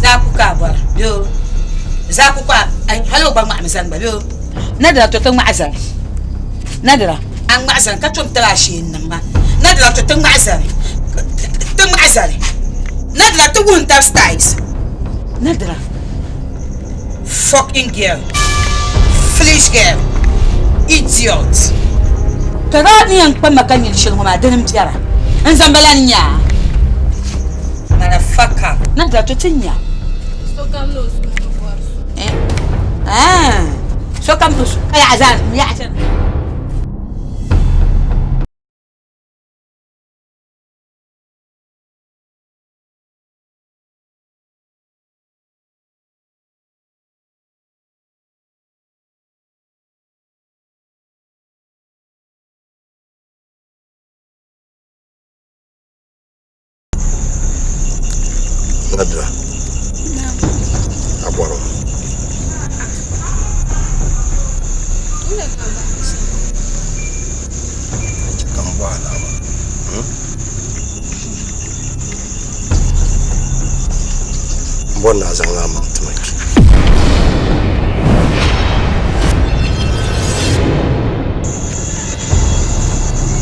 Zaaku ka a bɔra bee o zaaku ka a hali o gba ŋmaɣimi zani gba bee o Nadira to ti ŋmaɣi zani Nadira a ŋmaɣi zani ka tom tabi a shee n niŋ ma Nadira to ti ŋmaɣi zani ti ŋmaɣi zani Nadira ti wuhi n tabi styles Nadira fucking girl foolish girl idiot ka daa ni yɛn kpa ma ka nyili shɛli ŋɔ maa dini n biɛra n zaŋ ba la n nya motherfucker Nadira to ti nya Sokam ni o suhu ni bɔri so. Eh? Ah, sokam ni o suhu ka yaɣa zaa yaɣa chana. Nadira a bɔri mi chɛ ka m bɔhi a lala maa m bɔri ni a zaŋla a maŋ ti ma kpi.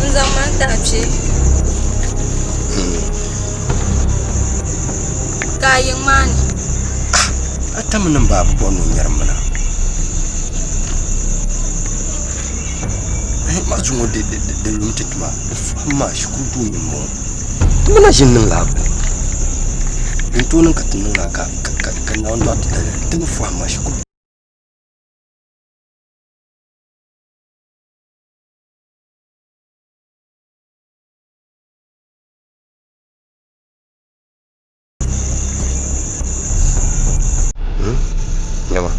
N zaŋ ma n-ti a kpee. Ka a yiŋ maa ni. A tami ni m ba bi bɔri ni o nyari m mina. Ma zuŋɔ di lumi ti tuma, di fahim maa shikuru duu ni m-bɔŋɔ. Ti mi na ʒini niŋ lala bini. Din tooi niŋ ka ti niŋ lala ka Naawuni dɔɣi ti daliri, ti mi fahim maa shikuru. Nyama.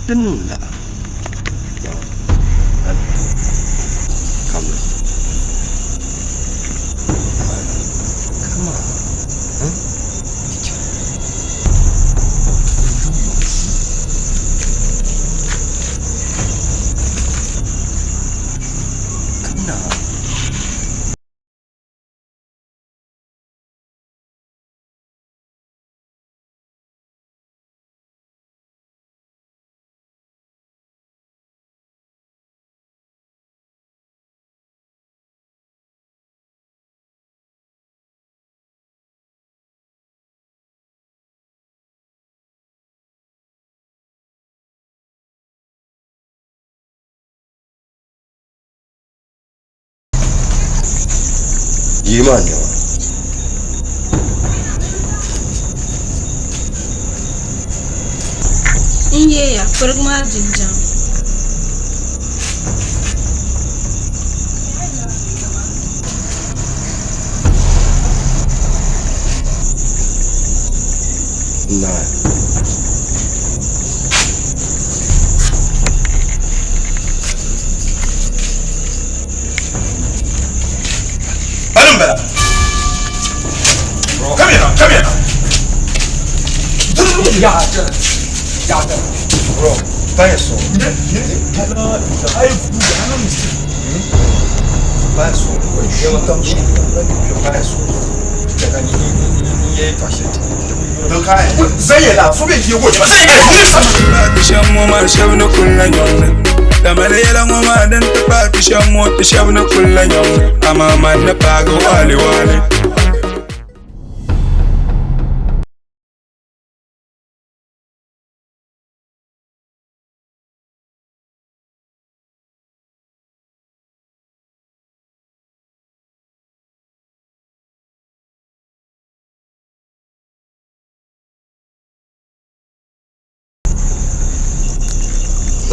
Di niŋ la. Yii maa n-nyɛ ba. N yeeya pirigi maa jinjam. Naai. Bani m-bala. Come here now, come here now. Bro, thanks so.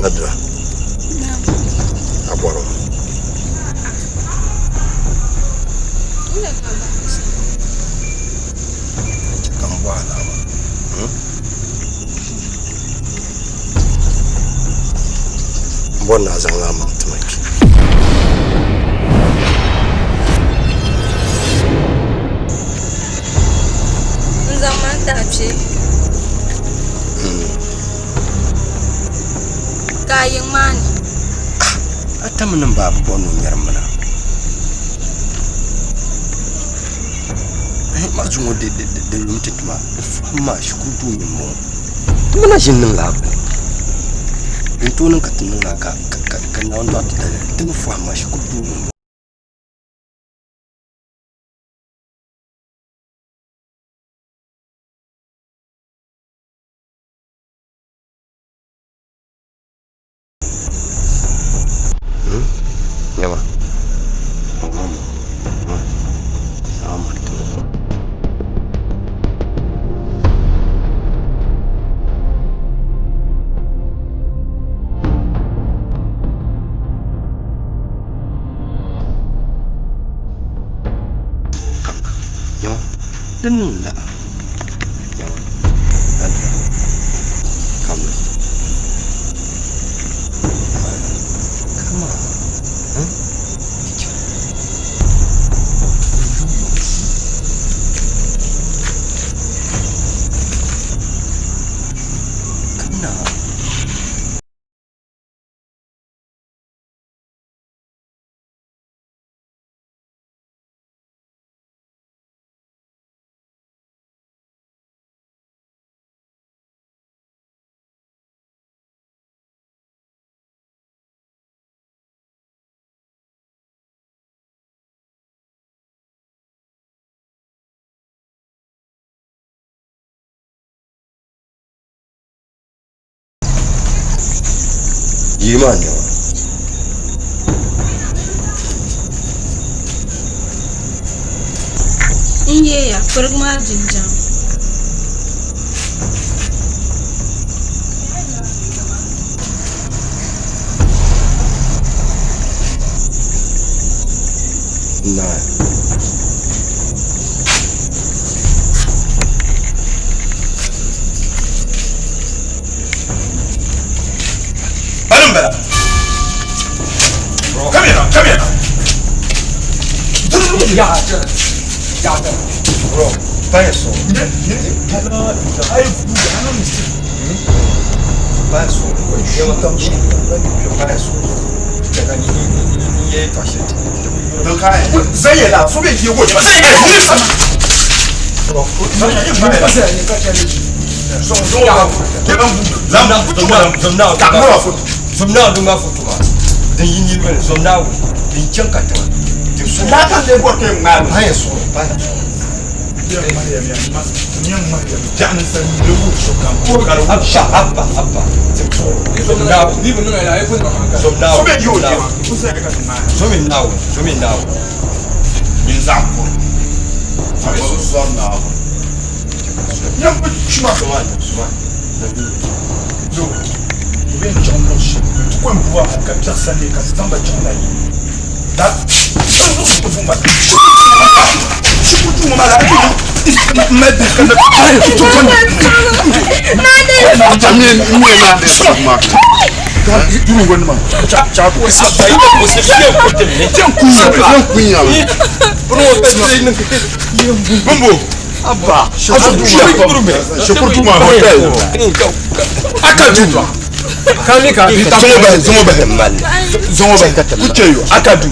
Nadira a bɔri mi chɛ ka m bɔhi a lala maa M bɔri ni a zaŋla a maŋ ti ma kpi. mi ni m baa bi bɔri ni o nyɛri m mina. Ɛɛh ma zuŋɔ di di lumi ti tuma di fahim maa shikuru duu ni m-bɔŋɔ. Ti mi na ʒini niŋ lala bini. Din tooi niŋ ka ti niŋ lala ka ka Naawuni dɔɣi ti daliri ti mi fahim maa shikuru duu ni m-bɔŋɔ. Nyama. Nyama. Din niŋ la. Nyama. Kamna. Come on. Huh? Come now. Yii maa nɛma. N yeeya pirigi maa jinjam. Naai. Bani m-bala. Come here now, come here now. Bro, Baya so. Baya so. Baya so. Daga ni ni ni ni ye to shi. 谁也啦，说别结果去吧。 Din yi ni bane zom na din chan ka tiŋa din so. Baya so, baya so. Abba, abba, abba. Zom na zom na Zomi na zomi na. Suma, Bumbo. Abba. Akadu. Zongo bɛ, zongo bɛ. Zongo bɛ. Kucheyo, akadu.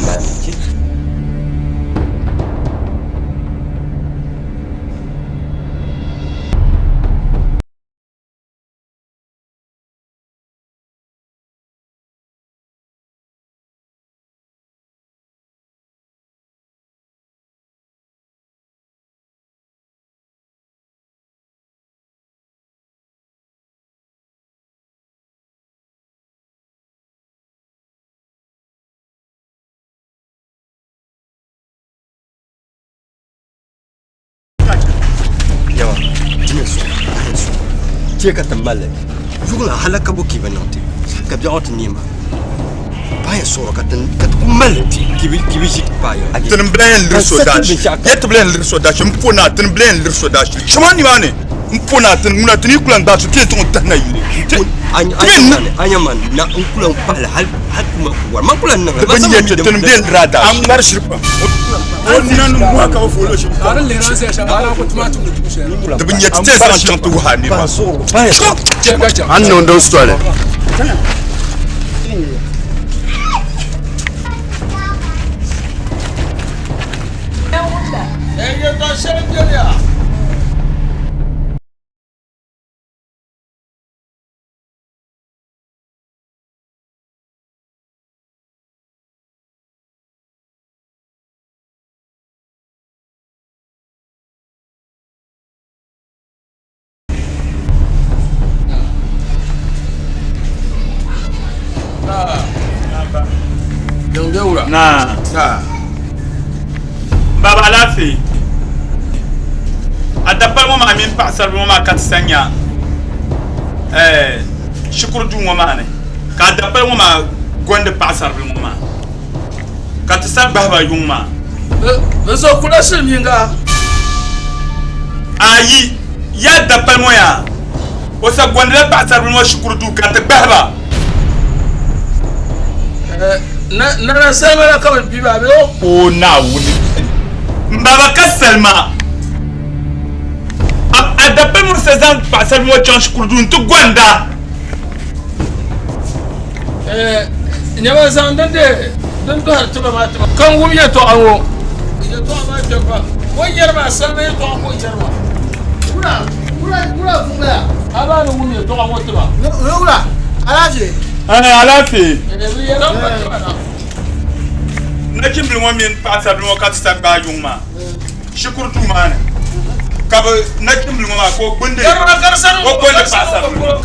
Yawa, jimi so, baya so. Che ka tambale. Yugla halaka bo kiba nante. Ka bi ot nima. Baya so ka tan ka kumal ti kibi kibi jik baya. Tini bilan liri so dashi. Yɛ ti bilan liri so dashi. N po na tini bilan liri so dashi. Chama ni maani. N po na tini ŋuna tini kulan dashi ti tɔŋ tahina yiri. Anya anya man na n kula pala hal hal kuma war man kula nan. Ti bin yɛ ti tini bilan liri dashi. An ŋmari shiri pam. O nina ni mɔha ka o folo shiri. Ti bin yɛ ti tɛ zaŋ chaŋ ti wuhi a niriba. Baya so. An niŋ din soli. Yɛltɔɣa shɛli beni ya. Na. Baba alaafee. A dapali ŋɔ maa mini paɣasaribili ŋɔ maa ka ti sa nya eh, shikuru duu ŋɔ maa ni ka a dapali ŋɔ maa gondi paɣasaribili ŋɔ maa ka ti sa gbahi ba yuŋ maa. Bɛ zo kula silimiinga. Ayi, ya dapali ŋɔ yaa, o sa gondila paɣasaribili ŋɔ shikuru duu ka ti gbahi ba. Nana salima la ka bɛ gbi ba bee o? O Naawuni, m baba ka salima. A dapali ŋɔ sa zaŋ paɣasaribili ŋɔ chaŋ shikuru duu nti gonda. Nyama zaŋ din de din dɔhiri tiba maa tiba ka n wum yɛtɔɣa ŋɔ. Yɛtɔɣa maa kpɛm pam. O yɛri maa salima yɛtɔɣa ka o yɛri maa. Wula, wula, wula vuŋla. A baa ni wum yɛtɔɣa ŋɔ tiba. Wula, alaafee. Ɛɛ, alaafee. Ɛɛ, bɛ yɛla m-pa tiba na. Nachimbili ŋɔ mini paɣasaribili ŋɔ ka ti sa gbaai yuŋ maa. Shikuru duu maa ni ka bɛ nachimbili ŋɔ maa ka o gbundi o gondi paɣasaribili ŋɔ.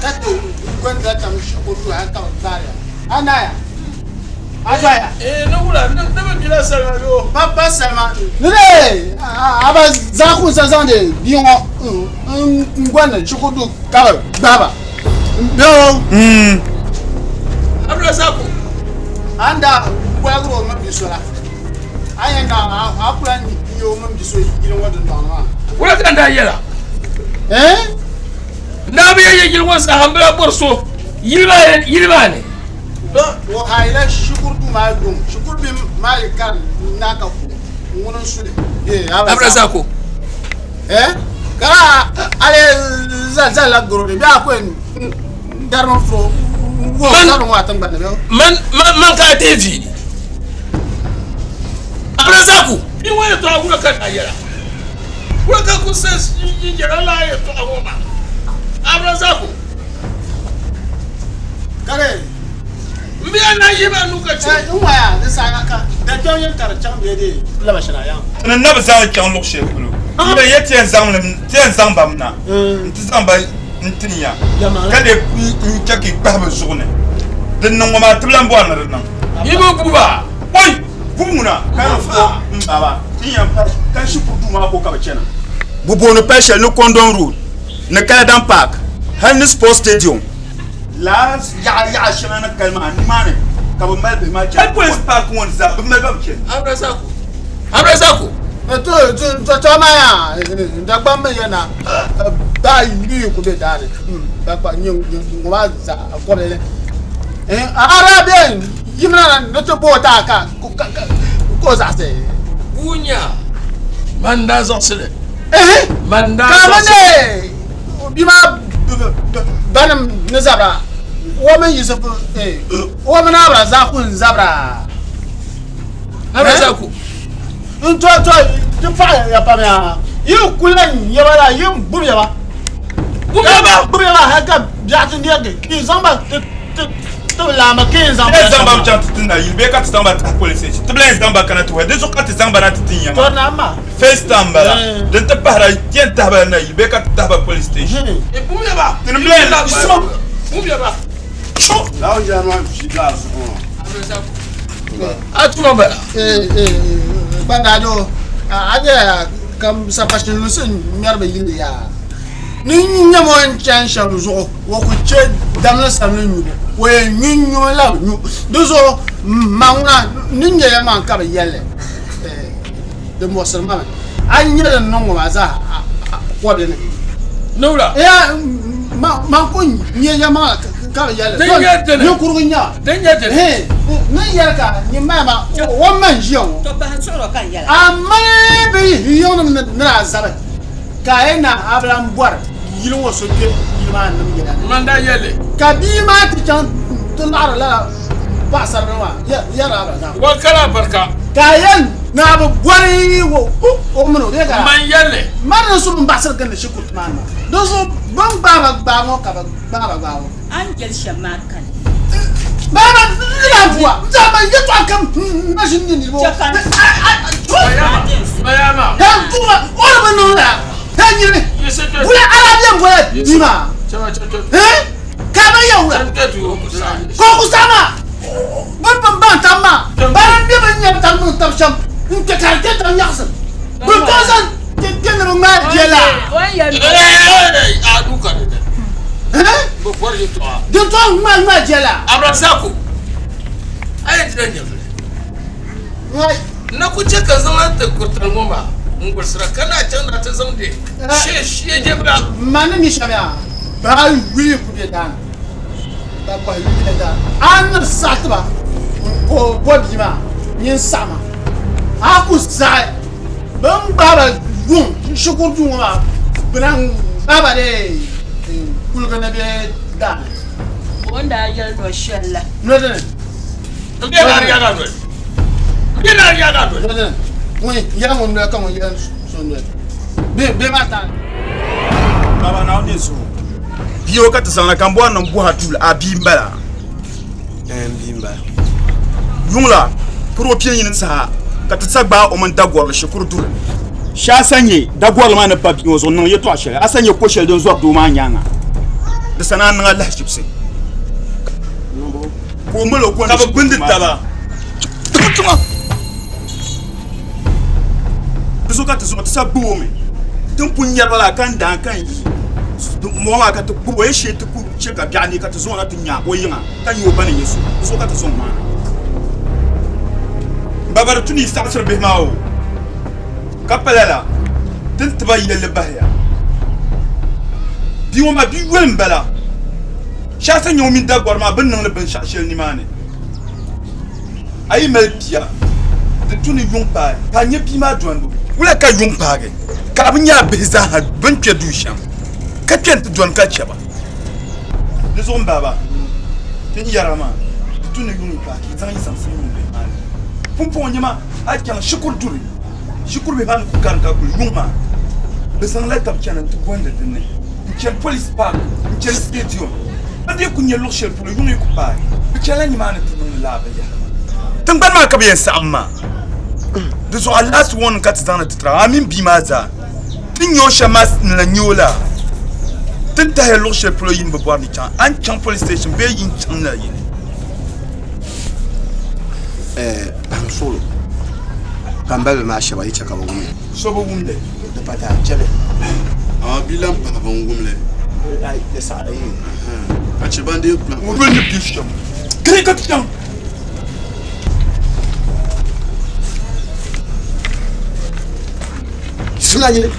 Ka ti gondila tam shikuru duu hali ka bi gbaariya. A naaya? A doya? Ee, ni wula, ni bi gbila salima bee o? Pa pa salima. Ni dee a ba zaŋ ku sa zaŋdi bia ŋɔ n gondi shikuru duu ka bi gbahi ba bee o? Abdulrazaku. A ni daa waligiri o mini bia so la, a yɛn daa a ku lahi nya o mini bia so yili ŋɔ dundɔŋ ni maa. Wula ka n daa yɛla? Eh? N daa bi yɛn yɛ yili ŋɔ zaa m bi lahi bɔri so yili maa ni. O haayila shikuru duu maa yuŋ, shikuru bihi maa yi kari na ka ku ŋuni n-su li. Abdulrazaku. Eh? Ka a lee zalila garo ni bee a ku yɛn darimi furo wuhi o ŋɔ a tiŋgbani ni bee? Man ka a deei vi. Abdulrazaku. Bia ŋɔ yɛtɔɣa wula ka n daa yɛla? Wula ka ku sa yɛla lala yɛtɔɣa ŋɔ maa? Abdulrazaku. Kare. M bia na yihi ba nuu ka chɛ. N waya ni saha ka dakpɛm yɛn ka di chaŋ bee di laba shɛli a yaŋ. Ti ni na bi zaŋ li chaŋ luɣ shɛli polo. N yɛn ya ti yɛn zaŋ li ti yɛn zaŋ ba mi na nti zaŋ ba n-tin ya, ka lee n chɛ ka yi kpahi bɛ zuɣu ni. Din niŋ ŋɔ maa ti bi lan bɔri ni di niŋ. Yi bi bu ba. Oi! Bubu ŋuna ka ni fo m baba ti yɛn pahi ka shikuru duu maa ko ka bɛ chana. Bɛ booni pali shɛli ni Condon Road ni Kaladan Park hali ni Sports Stadium. Lala yaɣa yaɣa shɛŋa ni kali maa nimaani ka bɛ mali bihi maa chani. Hali Police Park ŋɔ ni zaa bɛ mali ba bi chani. Abdulrazaku Abdulrazaku. To to maa yaa Dagbaŋ mi yɛna ba yuyi ku be daa ni ba nyɛ ŋɔ maa zaa kɔbili ni a daa bɛ yimina na ni ti booi taa ka ka o zaɣisi. Buunya man daa zaɣisili. Man daa zaɣisili. Bia maa banim ni zabira o mini Yisifu o mini Abdulrazaku n zabira. Abdulrazaku. N to to ti paɣa ya pam yaa yi kuli la nyɛba la yi gbubi ya ba. Gbubi ya ba. Gbubi ya ba hali ka biɛɣu ti nɛrigi ka yi zaŋ ba ti ti ti laamba ka yi zaŋ ba. Ti zaŋ ba chaŋ ti ti nayili bee ka ti zaŋ ba tahi police station ti bi lahi zaŋ ba kana ti wuhi di zuɣu ka ti zaŋ ba na ti ti nya maa. Tɔri na ma. First time bala din ti pahira ti yɛn tahi ba la nayili bee ka ti tahi ba police station. Gbubi ya ba. Tinim bi lahi sima. Gbubi ya ba. Lala jɛra maa ʒi daa zuɣu ŋɔ. Abdulrazaku. A tuma bala. Gbandaado a nyɛla ka sapashin lunsi ŋmɛri bi yili yaa ni nyɛm o ni chani shɛm zuɣu o ku chɛ damli samli nyubu o yɛn nyu n-nyu la nyu di zuɣu ma ŋuna ni nyɛ ya maa ka bi yɛli di muɣisiri ma mi a ni nyɛ din niŋ ŋɔ maa zaa kɔbili ni Niwula. Ya Man ku nyɛ yɛlimaŋli ka bi yɛli Din nyɛ dini. Ninkurigu n-nyɛ a. Din nyɛ dini. Hee, ni yɛli ka nyini maa maa o ma n-ʒiya ŋɔ. To pahi n suɣiri o ka n yɛla. A mali bɛ yiŋnim ni daa zabi ka a yɛn na a bi lan bɔri yili ŋɔ so kpe yili maa nim yɛla ni. Man daa yɛli. Ka bia maa ti chaŋ ti laɣiri lala paɣisaribila maa yɛrila Abraham. Wa kala barika. Ka a yɛli ni a bi bɔri o min o bee ka. Man yɛli. Mali ni so bin baɣisiri gindi shikuruti maa ni maa. Dinzuɣu bɛ ni gbaai ba gbaai ŋɔ ka bɛ gbaai ba gbaai ŋɔ. A ni yɛli shɛm maa kani. Baaba n lahi bua n zaa mali yɛltɔɣa kam n na ʒini nyɛ niriba ŋɔ. Hɛn duuma o ni bi niŋ lala hɛn nyini wula ala bɛ bɔla bia maa hɛn ka a bɛ yɛn wula ka o ku saɣi maa bin bin baŋ tam maa bana n bɛ bin nyɛri tam niŋ tab shɛm n kpɛ ka di kpɛ tam nyaɣasim bi tooi zaŋ kpɛ ni bi ŋmaai bia la. Din tooi ŋmaai ŋmaai bia la. Abdulrazaku a yɛn ti na nyɛvili na ku chɛ ka zaŋ a ti kuritali ŋɔ maa n gbulisira ka naa chaŋ na ti zaŋ di shee shee jɛbila. Ma ni mi shɛm yaa baa yuli ku be daani ka bɔhi yuli be daani a ni saɣi ti ba n bo bia maa nyin saɣima a ku saɣi bɛ ni gbaai ba yuŋ shikuru duu ŋɔ maa bɛ lahi gbaai ba dee kuliga ni bee daani. O ni daa yɛli nɔ shɛli la. Nɔ dini. N bɛ naa yaga noli. N bɛ naa yaga noli. Nɔ dini. Ŋun yɛli ŋun noli ka ŋun yɛli so noli. Bɛ bɛ maa taali. Baba Naawuni zuɣu bia o ka ti zaŋna ka n bɔri ni n bɔhi a tuuli a bia m-bala? Ɛɛn m bia m-bala. Yuŋ la piri o pia yini saha ka ti sa gbaai o mini dagɔrili shikuru duri. Shee a sa nya dagɔrili maa ni pa bia ŋɔ zuɣu n-niŋ yɛtɔɣ shɛli, a sa nya ko shɛli din zɔri doo maa nyaaŋa, di sa naan niŋ a lahiʒibisi ka o mal o gooni Ka bɛ gbindi taba. Di zuɣu ka ti zuɣu ti sa gbubi o mi. Ti ni pun nyari ba la ka n daan ka n yi mɔɣu maa ka ti gbubi o ya shee ti ku chɛ ka biɛɣu neei ka ti zaŋ o na ti nya o yiŋa ka nya o ba ni nyɛ so. Di zuɣu ka ti zaŋ o maa na. M ba bari tu ni yi saɣisiri bihi maa o ka pa lala ti ni ti ba yɛlli bahiya. Bia ŋɔ maa bia yoli m-bala. Shee a sa nya o mini Dagɔri maa bɛ ni niŋdi binshɛɣu shɛli nimaani. A yi mali bia, di tu ni yuŋ paai ka a nya bia maa dɔnbu. Wula ka yuŋ paagi ka a bi nya a bihi zaaha bɛ ni kpe duu shɛm, ka kpe nti dɔni ka chɛ ba? Di zuɣu m baaba, ti ni yɛri a maa, di tu ni yuŋ yi paai ka yi zaŋ yi zaŋsim niŋ bihi maa ni. Pumpɔŋɔ nyama a chaŋ shikuru duri, shikuru bihi maa ni ku karim ka kuli yuŋ maa, bɛ zaŋla tab chana nti gondi din ni n-chani police park, n-chani stadium. Bɛ dii ku nya luɣ shɛli polo yuŋ yi ku paai, bɛ chanila nimaani ti niŋdi lala binyɛhiri maa. Tiŋgbani maa ka bɛ yɛn saɣim maa. Di zuɣu a last warning ka ti zaŋdi ti tira a mini bia maa zaa. Ti ni nya o shɛm maa n lan nya o la. Ti ni tahiya luɣ shɛli polo yi ni bi bɔri ni chaŋ, a ni chaŋ police station bee yi ni chaŋ la yini. Ɛɛh, n suɣilo ka m baliba maa shɛba yi chɛ ka bɛ wum li. So bi wum li. Di pa daa chɛli. Amaa bia lan pahi bɛn wum li. Di saɣiri yi. Ka chɛ ban dee kula. Ŋun doli ni bia shɛm. Kiri ka ti chaŋ. Suna nyini.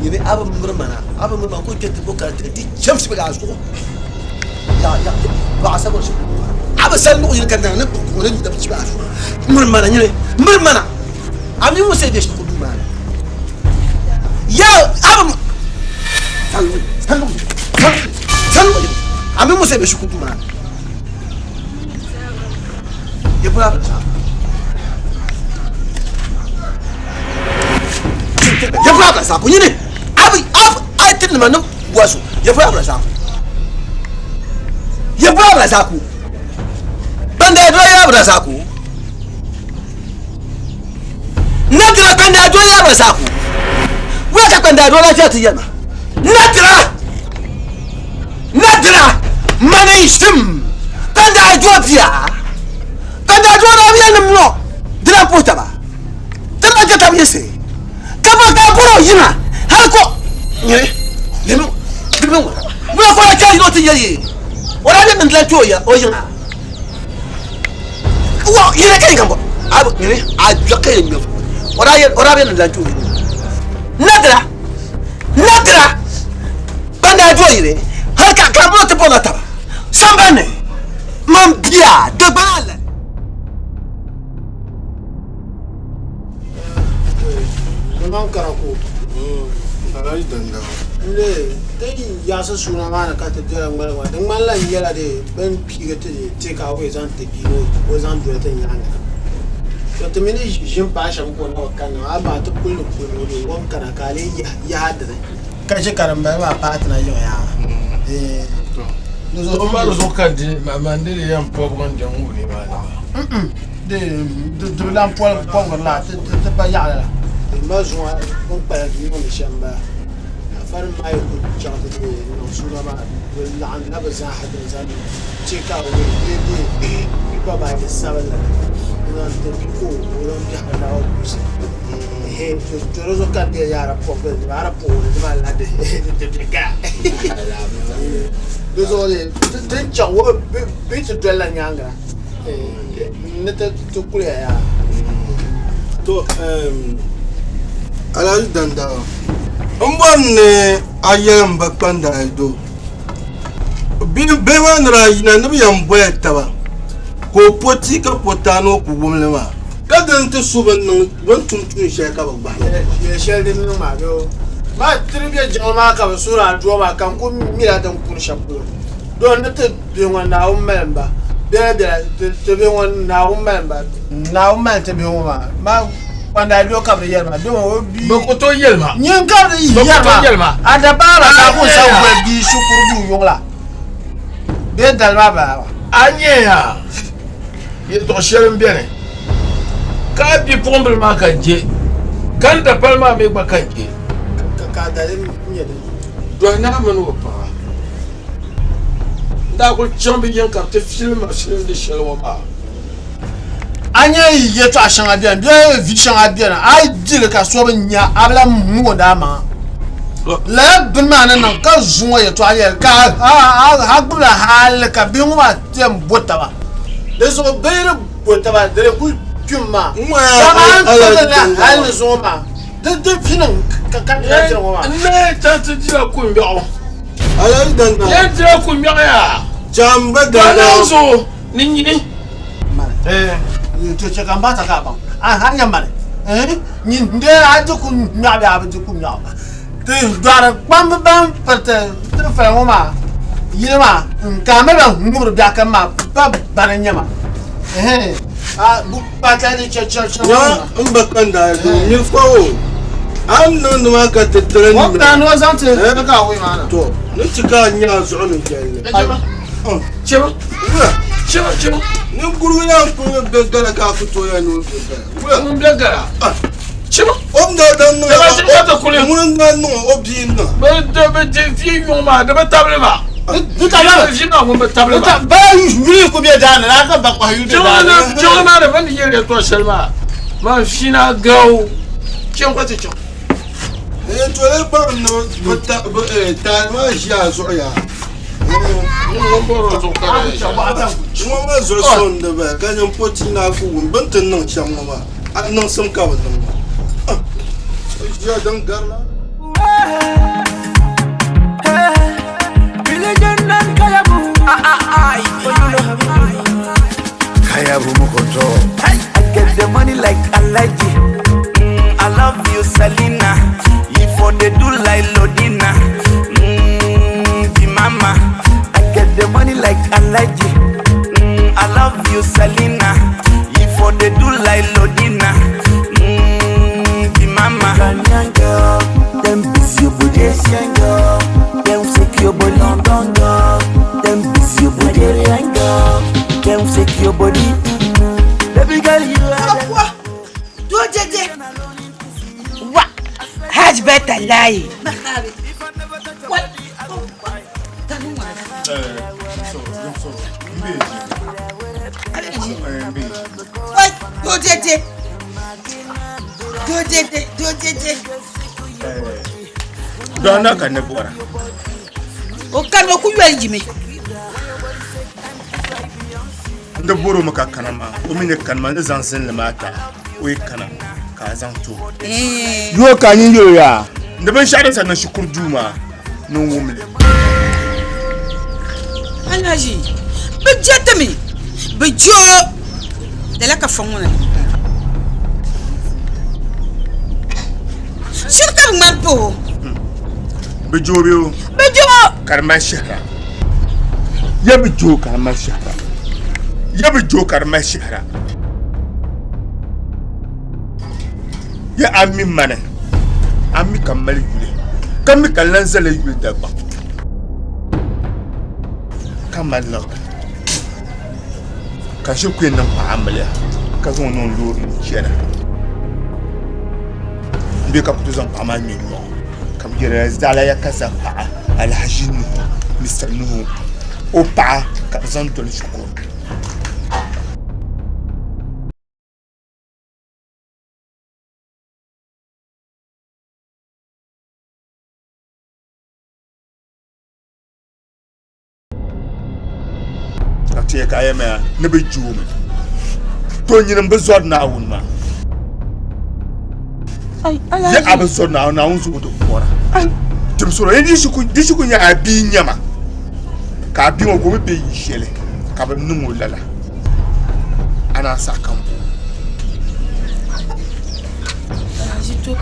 Nyini a bi miri mana, a bi miri mana ko kpɛ ti bo ka ti chɛmsi bi daa zuɣu. Ya ya baɣa sabiri shɛli a bi sali luɣu yini ka niŋ ni kpuɣi ni da chibi a zuɣu. Miri mana nyini, miri mana. A mi ŋun sai bɛ shikuru duu maa ni. Ya a bi sali luɣu sali luɣu sali luɣu a mi ŋun sai bɛ shikuru duu maa ni. Ya bula bi zaa. Ya bula bi zaa ko nyini a bi a a ti nima ni wazu ya bula bi zaa ko ya bula bi zaa ko ban da ya ya bi zaa ko nadira ban da ya bi zaa ko wula ka ban da ya ti yɛma nadira Nadira mani shim ka daa jo bia ka daa jo daa bia nim ŋɔ dina puhi taba ti daa je tabi yinsi ka ba daa bɔrɔ yina hali ko nyɛ lemi lemi ŋɔ wula ko la chɛ yino ti yɛ yi o daa bɛ min dilan kpɛ o ya o yiŋa wɔ yina ka yin ka bɔ a A nyini a gbɛ ka yɛn ŋmɛ o daa yɛn o daa bɛ ni lan ti o yini nadira nadira ban daa do yili hali ka ka bɔ ti bɔna taba sambani man bia dagbana la. Liman Karako. Alhaji Dandawa. N lee ti yaɣisi suuna maa ni ka ti dola ŋmaligi maa, di ŋmanila n yɛla dee bɛ ni piigi ti take away zaŋ ti bia ni o zaŋ doli ti nyaaŋa na. To ti mi ni ʒi m-paai shɛm ka o na bi kanna maa, amaa ti kuli ni kuli o dee o ni kana ka a lee yaha dini. Ka chɛ ka dimbala maa paai ti na yiŋ yaa. Eeh. Di zuɣu O ma di zuɣu ka di man di di yɛn pɔbigi n diɛm ŋubili maa ni maa. Di di bi lan pɔbigiri la ti pa yaɣili la. Di ma zuŋɔ bini kpalim niŋdi shɛm m-bala. Afanim maa yi kul chaŋ ti deei niŋ suuna maa, bɛ laɣimdila bɛ zaaha dini zaŋ niŋ chɛ ka bɛ lee deei pipa baaji sabinli n-zaŋ ti bia ka o zaŋ biɛhiri naawuni kuɣusi. Ɛhɛ, to di zuɣu ka di yaara pɔbigili di maa, a di pɔbigili di maa la di di gaya. Di zuɣu ti ni chaŋ bɛ yi ti dolila nyaaŋa na. Ni ti kuliya yaa. To Alhaji Dandawa n bɔri ni a yɛli m ba kpandahi doo bihi maa ni daa yina ni bɛ yɛn boya taba ka o po tia ka po taa ni o ku wum li maa ka dini ti su bɛ ni tum tuun shɛli ka bɛ gbahi ba. Yɛl shɛli din niŋ maa bee maa tiri bɛ jiŋli maa ka bɛ suhiri adua maa ka n ku mila din kuni shɛm polo doo ni ti Bihi ŋɔ Naawuni mali m ba. Biɛla biɛla ti bihi ŋɔ Naawuni mali m ba. Naawuni mali ti bihi ŋɔ maa. Ma kpandayi doo ka bɛ di yɛli ma dama o bia. Bɛ ku tooi yɛli ma. Nyin ka bɛ di yɛri ma. A dapaɣa la ka ku sa goli bia shikuru duu yuŋ la bee dali maa bala maa. A nya yaa yɛltɔɣ shɛli m-beni ka a bipuɣimbila maa ka je, ka n dapali maa mi gba ka je. Ka a dali nyɛ dini? Dɔhi naa mini o paɣa. N daa kuli chaŋ bɛ yiŋ ka bɛ ti filim ma filimdi shɛli ŋɔ maa. A nya yɛtɔɣa shɛŋa beni bee vi shɛŋa beni a yi di li ka so bi nya a bi lahi moond a maŋa. Lala bini maa ni niŋ ka zuŋɔ yɛtɔɣa nyɛli ka a gbubila hali ka bihi ŋɔ maa ti yɛn bo taba. Di zuɣu bɛ yi di bo taba di di kuli kpimi maa. Dama a ni kpuɣi li hali ni zuŋɔ maa di vi niŋ ka ka diri ŋɔ maa. N ni chaŋ ti dila kumbiɛɣu. Alhaji Dandawa. Yɛn dila kumbiɛɣu yaa. Jamba Dandawa. Ka zuɣu ni nyini. Mani. To chɛ ka n baŋ ka a baŋ. A nya mani. Nyin dee a di ku ŋmɛɣu bee a bi di ku ŋmɛɣu. Ti dɔɣiri kpamba ban piriti ti fali ŋɔ maa yili maa ka a mali ba ŋubiri biɛɣu kam maa pa bani n-nyɛ ma. Nya n ba kpandaai doo mini fa o a ni niŋdi maa ka ti tiri ni to ni ti ka a nya a zuɣu ni viɛlli ninkurigu yaa n-kuli ni be gala ka a ku tooi ya ni o be gala ŋun be gala o ni daa daa niŋ ŋuni n-daa niŋ o bia n-niŋ bɛ di vi yuŋ maa di bi tabili ma Di tabili vi maa ŋun bi tabili ma ba yuli ku be daani la ka ba kɔhi yuli be daani jiŋli maa ni bɛ ni yɛli yɛltɔɣa shɛli maa man fiina gao chaŋ ka ti chaŋ to lee baŋ ni bɛ taali maa ʒi a zuɣu yaa ŋun bɔri o zuɣu ka di ŋɔ maa zuɣu so n di bala ka nyin po ti na ku wum bɛ ni ti niŋ shɛm ŋɔ maa a niŋsim ka bɛ niŋ maa ʒiya din gari la. Kayabu Mukoto. I get the money like Alaji. I love you, Selena. If for the do like Lodina. The mama. I get the money like Alaji. I love you, Selena. If for the do like Lodina. The mama. Ghanaian girl, them busy your body. Asian girl, them shake your body. London girl, them busy your body. Nigerian girl, them shake your body. Baby girl, you are. Wa doo dede wa hajj bɛ talayi. Wa doo dede doo dede doo dede. Dɔɣi na ka ni bɔra. O kani o ku yoli jimi. N di bɔri o mi ka kana maa, o mi ni kani maa, n ni zaŋ zinli maa ti a, o yi kana ka a zaŋ ti o. Yoo ka a nyin yɛl o yaa, ni binshɛɣu din sa niŋ shikuru duu maa ni n wum li. Alhaji, bɛ je ti mi, bɛ je o, lala ka fɔŋ ŋɔ na niŋ. Shiri ka bɛ ŋmani pahi o. Bɛ je o bee o? Bɛ je o. Ka di mali shɛhira. Ya bi je o ka di mali shɛhira. Ya bi je o ka di mali shɛhira. Ya a mi mani, a mi ka mali yuli, ka mi ka lan zali yuli Dagbaŋ, ka mali liɣiri, ka ʒiri ku yɛn niŋ paɣa amiliya ka zaŋ o niŋ loori ni chana. M be ka ku ti zaŋ paɣa maa ŋme nyɔɣu ka bɛ yɛli zaɣila ya ka za paɣa Alhaji Nuhu, Mister Nuhu, o paɣa ka bɛ zaŋ doli shikuru. Ka ti yɛ ka a yɛmaya ni bɛ je o mi. To nyini m-bi zɔri Naawuni maa. Yɛ a bi zɔri Naawuni, Naawuni zuɣu di kɔra. Timsoro, di shi ku nyɛ a bia n-nyɛ ma, ka a bia ŋɔ ka o mi be yi shɛli ka bɛ niŋ o lala. A naan saɣi ka m bo o.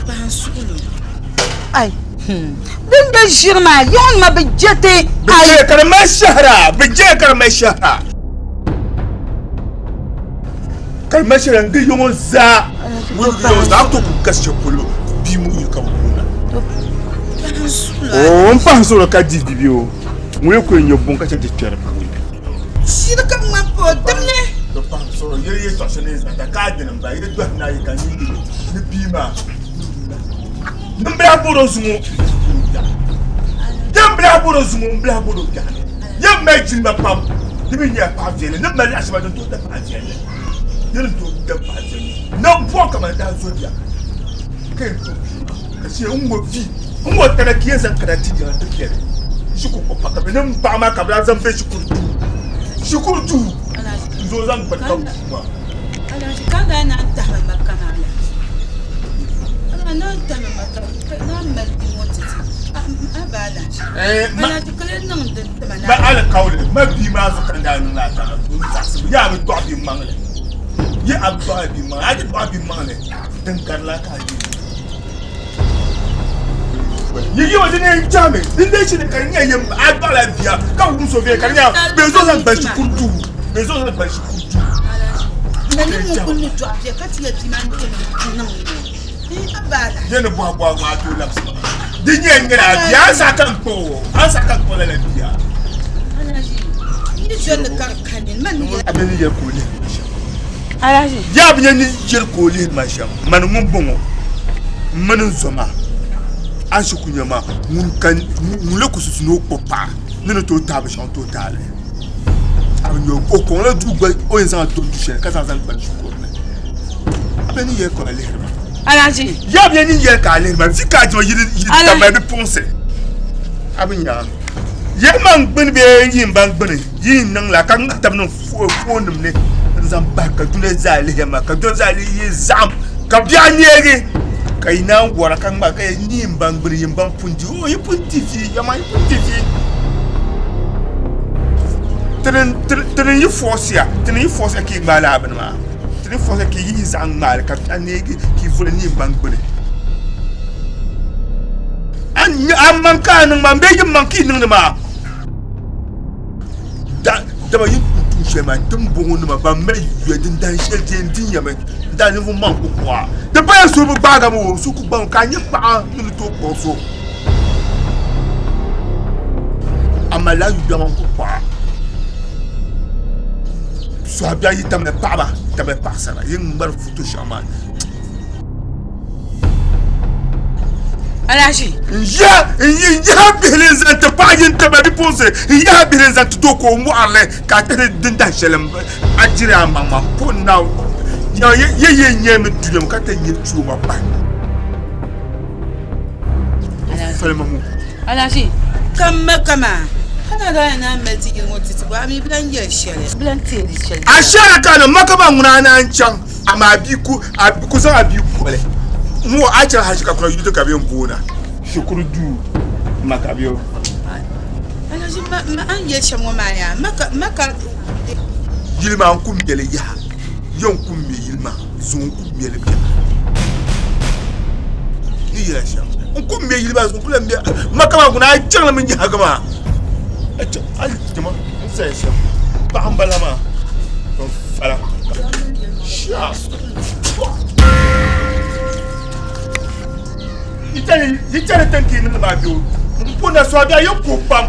Ai, din be ʒiri maa yiŋnima bi je ti. Bɛ je ka di mali shɛhira, bɛ je ka di mali shɛhira. Ka di mali shɛhira n-gili yiŋ ŋɔ zaa. Ŋun gili yiŋ ŋɔ zaa, a ku tooi ku kasi shɛli polo bia ŋun yi ka bɛ boona. Oo, m pahi zuɣuri ka di bibi o, ŋun yi ku yɛn nyɛ buŋ ka chɛ ti kpɛri puuni. Ʒiri ka bɛ ŋmani pa o dimli. Bɛ pahi zuɣuri yɛli yɛltɔɣ shɛli ni zaŋ ta ka a dini m-bala, yi dɔhi na yi ka niŋdi ni bia maa. N bilahi bɔro zuŋɔ yɛn bilahi bɔro zuŋɔ n bilahi bɔro biɛɣuni yɛn mali jilima pam di mi nyɛla paɣa viɛlli ni mali laɣ shɛba din tooi da paɣa viɛlli di ni tooi da paɣa viɛlli na bɔɣu kamani daa zɔbiya ka yɛn tooi bia ka shee n ŋɔ vi n ŋɔ tana ka yɛn zaŋ kana ti yiŋa ti viɛli shikuru kɔ pa ka bɛ ni paɣa maa ka bɛ daa zaŋ be shikuru duu shikuru duu n zo zaŋ gbani ka duu maa. Alhaji ka daa naan tahimi ma kana Alhaji ka daa naan tahimi ma ka naan mali bia ŋɔ ti ti a ba Alhaji Alhaji ka lee niŋ din tima na. Ba alikauli ma bia maa zuɣu ka n daa niŋ laa taba n zaɣisi bi yaa bi dɔɣi bia maŋli yi a bi dɔɣi bia maŋli a ti dɔɣi bia maŋli din garila ka a yi yi yi wa di ni jami din dee shini ka di nyɛ yim a dɔɣila bia ka wum so viɛli ka di nyɛ bɛ zo zaŋ gbali shikuru duu bɛ zo zaŋ gbali shikuru duu. Yɛ ni bɔhi bɔhigu maa tooi labisi ma di nyɛ nyɛla bia a saha ka n kpuɣi o a saha ka n kpuɣi lala bia a bɛ ni yɛli ka o lihi ma shɛm yaa bi nyɛ ni yɛli ka o lihi ma shɛm mani ŋun bɔŋɔ m mini n zo maa a ni ku nya maa ŋun ka ŋun lee ku susu ni o kpuɣi paɣa ni ni tooi taai binshɛɣu n tooi taai li a bi nya o kɔŋla duu gba o yɛn zaŋ doli du shɛli ka zaŋ zaŋ gbali shikuru ni a bɛ ni yɛli ka a lihiri ma yaa bi nyɛ ni yɛli ka a lihiri ma vi ka a jima yili tabali bipuɣinsi a bi nya yɛli ma n gbuni bee n yi n ba gbuni yi niŋ la ka ŋmahi tabi niŋ foon nim ni n zaŋ bahi ka dunia zaa lihiya maa ka dunia zaa lihi yi zaɣim ka biɛɣu neegi ka yi naan wara ka ŋmahi ka yɛli ni n ba gbuni yi n ba pun di o yi pun di vi yɛma yi pun di vi tini yi fɔɔsiya tini yi fɔɔsiya ka yi ŋmaai laa bini maa tini fɔɔsiya ka yi zaŋ ŋmaali ka biɛɣu neegi ka yi vuli ni n ba gbuni a maŋ ka a niŋ maa bee yi maŋ ka yi niŋdi maa Dama yi ni tum shɛli maa, dimbɔŋɔnima ban mali yuya din dahin shɛli di yɛn din ya mi n-daa ninvuɣ maŋ ku kpuɣi a. Di paya so bi gbaag a mi o, so ku gbaag o ka a nyɛ paɣa ni ni tooi kpuɣi so. Amaa lala yuya maa n-ku kpuɣi a. Sɔhibiɛɣu yi tamli paɣiba, tamli paɣisara, yi ŋmari foto shɛŋa maa. Alhaji. N yaha bihili n zaŋ ti paɣa yin taba bipuɣunsi n yaha bihili n zaŋ ti doo ka o mɔɣirili ka a tɛhi din dahi shɛli a diri a maŋ maa po na yɛ yɛ nyɛmi dunia ka ti nyɛ tuuma pahi falima ŋɔ. Alhaji. Kamma kama. Kana daa yɛn naan mali ti yili ŋɔ ti ti a mi bi lan yɛli shɛli. Bi lan teeri shɛli. A shɛra ka ni maka maa ŋuna a naan chaŋ amaa a bia ku a ku zaŋ a bia koli ŋɔ a chaŋ haji ka kuna yuli ka bɛ yɛn boona shikuru duu maka bɛ o. Alhaji ma ma a ni yɛli shɛm ŋɔ maa yaa maka maka. Yili maa n ku mɛli yaha yɛn ku mɛ yili maa zuŋ n ku mɛli biɛla ni yɛla shɛm n ku mɛ yili maa zuŋ ku lahi mɛ maka maa ŋuna a chaŋla mini yahaga maa a chaŋ a jama n saya shɛm paɣa n bala maa n fala sha yi chani tiŋ nim maa bɛ o n po na sɔbi a yi ko pam